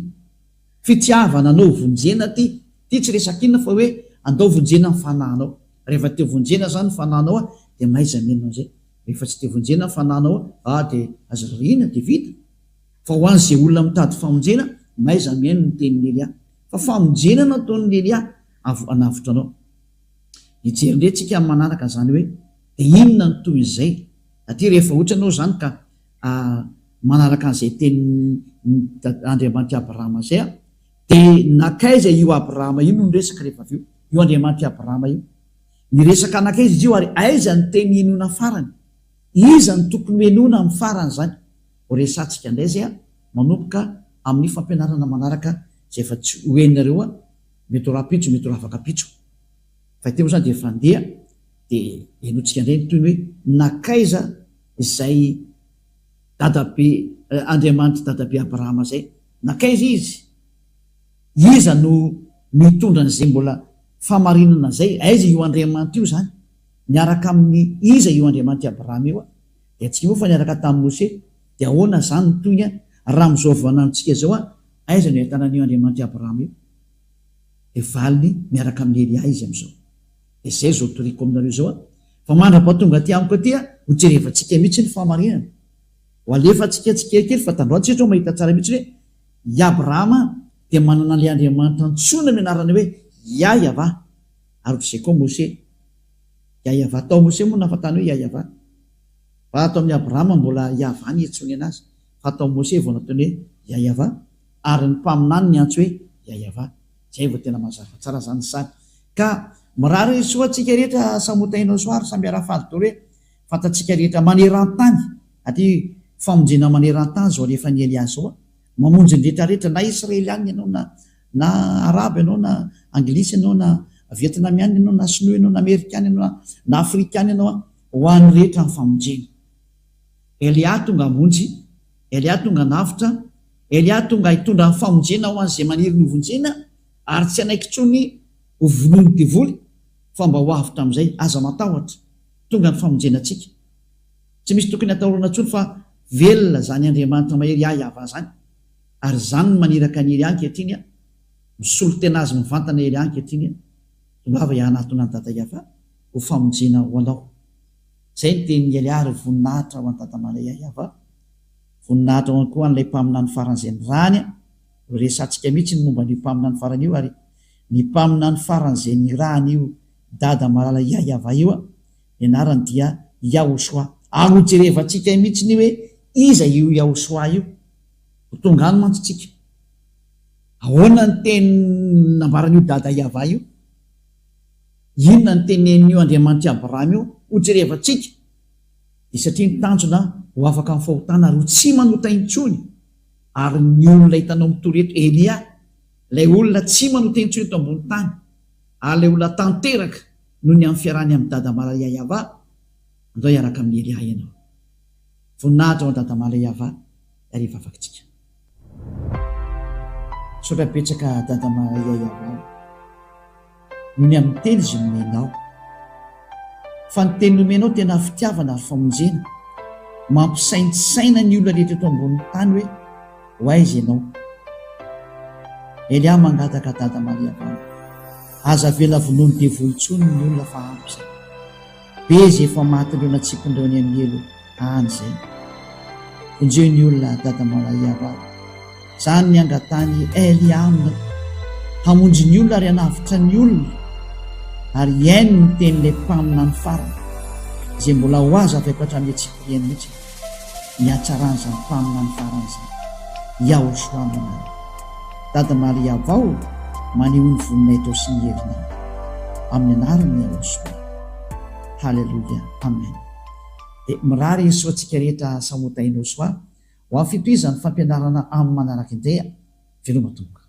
Fitiavana anao vonjena ity. Ity tsy resaka inona fa hoe andao vonjena ny fanahinao. Rehefa te vonjena zany ny fanahinao a dia mahaiza mihaino an'izay. Rehefa tsy te vonjena ny fanahinao a dia aza rarihina dia vita. Fa ho an'izay olona mitady famonjena, mahaiza mihaino ny tenin'i Elia. Fa famonjena no ataon'i Elia hanavotra anao. Hijery indray tsika amin'ny manaraka izany hoe dia inona no tohin'izay. Aty rehefa ohatra ianao izany ka manaraka an'izay tenin'i Andriamanitr'i Abrahama izay a, dia nankaiza io Abrahama io no niresaka rehefa avy eo? Io Andriamanitr'i Abrahama io. Niresaka nankaiza izy io ary aiza ny teny henoina farany? Iza no tokony hohenoina amin'ny farany izany? Ho resahantsika indray izay manomboka amin'ny fampianarana manaraka izay efa tsy ho henonareo mety ho rahampitso mety ho rahafakampitso. Fa ity moa izany dia efa handeha dia henointsika indray ny tohiny hoe nankaiza izay dadabe Andriamanitr'i dadabe Abrahama izay? Nankaiza izy? Iza no mitondra an'izay mbola fahamarinana izay? Aiza io Andriamanitra io izany? Miaraka amin'ny iza io Andriamanitr'i Abrahama io? Dia tsy moa fa niaraka tamin'i Mose? Dia ahoana izany ny tohiny raha amin'izao vaninandrontsika izao aiza no ahitana an'io Andriamanitr'i Abrahama io? Dia valiny miaraka amin'i Elia izy amin'izao. Dia izay izao toriko aminareo izao an! Fa mandra-pahatonga aty amiko aty an, ho jerevantsika mihitsy ny fahamarinana. Ho alefantsika tsikelikely fa tandroany tsika izao mahita tsara mihitsy hoe i Abrahama dia manana an'ilay Andriamanitra antsoina amin'ny anarana hoe Yah-Yavah. Ary ohatr'izay koa Mose. Yah-Yavah. Tao Mose moa nahafantany hoe Yah-Yavah. Fa ato amin'i Abrahama mbola Yavah ny iantsoany anazy. Fa tao Mose vao nataony hoe Yah-Yavah. Ary ny mpaminany niantso hoe Yah-Yavah. Zay vao tena mazava tsara zany ny sary. Ka mirary soa antsika rehetra samy ho tahinao soa ary samy hiara-faly daholo hoe fantatsika rehetra maneran-tany aty famonjena maneran-tany zao alefan'i Elia zao a! Mamonjy ny rehetra rehetra na Israelianina ianao na na Arabo ianao na Anglisy ianao na Vietnamianina ianao na Sinoa ianao na Amerikana ianao na Afrikana ianao a! Ho an'ny rehetra ny famonjena. Elia tonga hamonjy, Elia tonga hanavotra, Elia tonga hitondra ny famonjena ho an'izay maniry ny hovonjena ary tsy hanaiky intsony ho vonoin'ny devoly fa mba ho avotra amin'izay. Aza matahotra, tonga ny famonjena antsika. Tsy misy tokony hatahorana intsony fa velona izany Andriamanitra mahery ahy Yavah izany ary izany no maniraka an'i Elia ankehitriny, misolo tena azy mivantana Elia ankehitriny, tongava hianatona an'i Dada Yavah ho famonjena ho anao. Izay ny tenin'i Elia ary voninahitra ho an'i Dada Maria Yavah. Voninahitra ho an koa an'ilay mpaminany farany izay nirahany an! Resahantsika mihitsy ny momba an'io mpaminany farany io ary ny mpaminany farany izay nirahan'io Dada malala Yahyaavah io an, ny anarany dia Yahoshuah. Ary ho jerevantsika mihitsy ny hoe iza io Yahoshuah io. Ho tonga any mantsy tsika. Ahoana ny teny nambaran'io Dada Yavah io? Inona ny tenenin'io Andriamanitr'i Abrahama io? Ho jerevantsika. Dia satria ny tanjona ho afaka amin'ny fahotana ary ho tsy manota intsony, ary ny olona hitanao mitory eto, Elia, ilay olona tsy manota intsony eto ambony tany, ary ilay olona tanteraka noho ny amin'ny fiarahany amin'i Dada Malayayava, andao hiaraka amin'i Elia ianao. Voninahitra ho an'i Dada Malayava, ary hivavaka tsika. Misaotra betsaka Dada Malayayava o. Noho ny amin'ny teny izay nomenao. Fa ny teny nomenao tena fitiavana ary famonjena. Mampisaintsaina ny olona rehetra eto ambonin'ny tany hoe ho aiza ianao. Elia mangataka Dada Maria Valo. Aza avela vonoin'ny devoly intsony ny olona fa ampy izay. Be izay efa matin'ireo natsipin'ireo any amin'ny helo any izay. Vonjeo ny olona Dada Maria Valo. Izany ny angatahany Elia aminy, hamonjy ny olona ary hanavotra ny olona, ary hihaino ny tenin'ilay mpaminany farany, izay mbola ho azo avy hatramin'ny antsipiriany mihitsy ny hatsaran'izany mpaminany farany izany. Yahoshua no anarany. Dada Maria Vao maneho ny voninahitrao sy ny herinao. Amin'ny anaran'i Yahoshua. Haleloia. Amen. Dia mirary soa antsika rehetra samy ho tahinao soa. Ho amin'ny fitohizan'ny fampianarana amin'ny manaraka indray a! Veloma tompoko.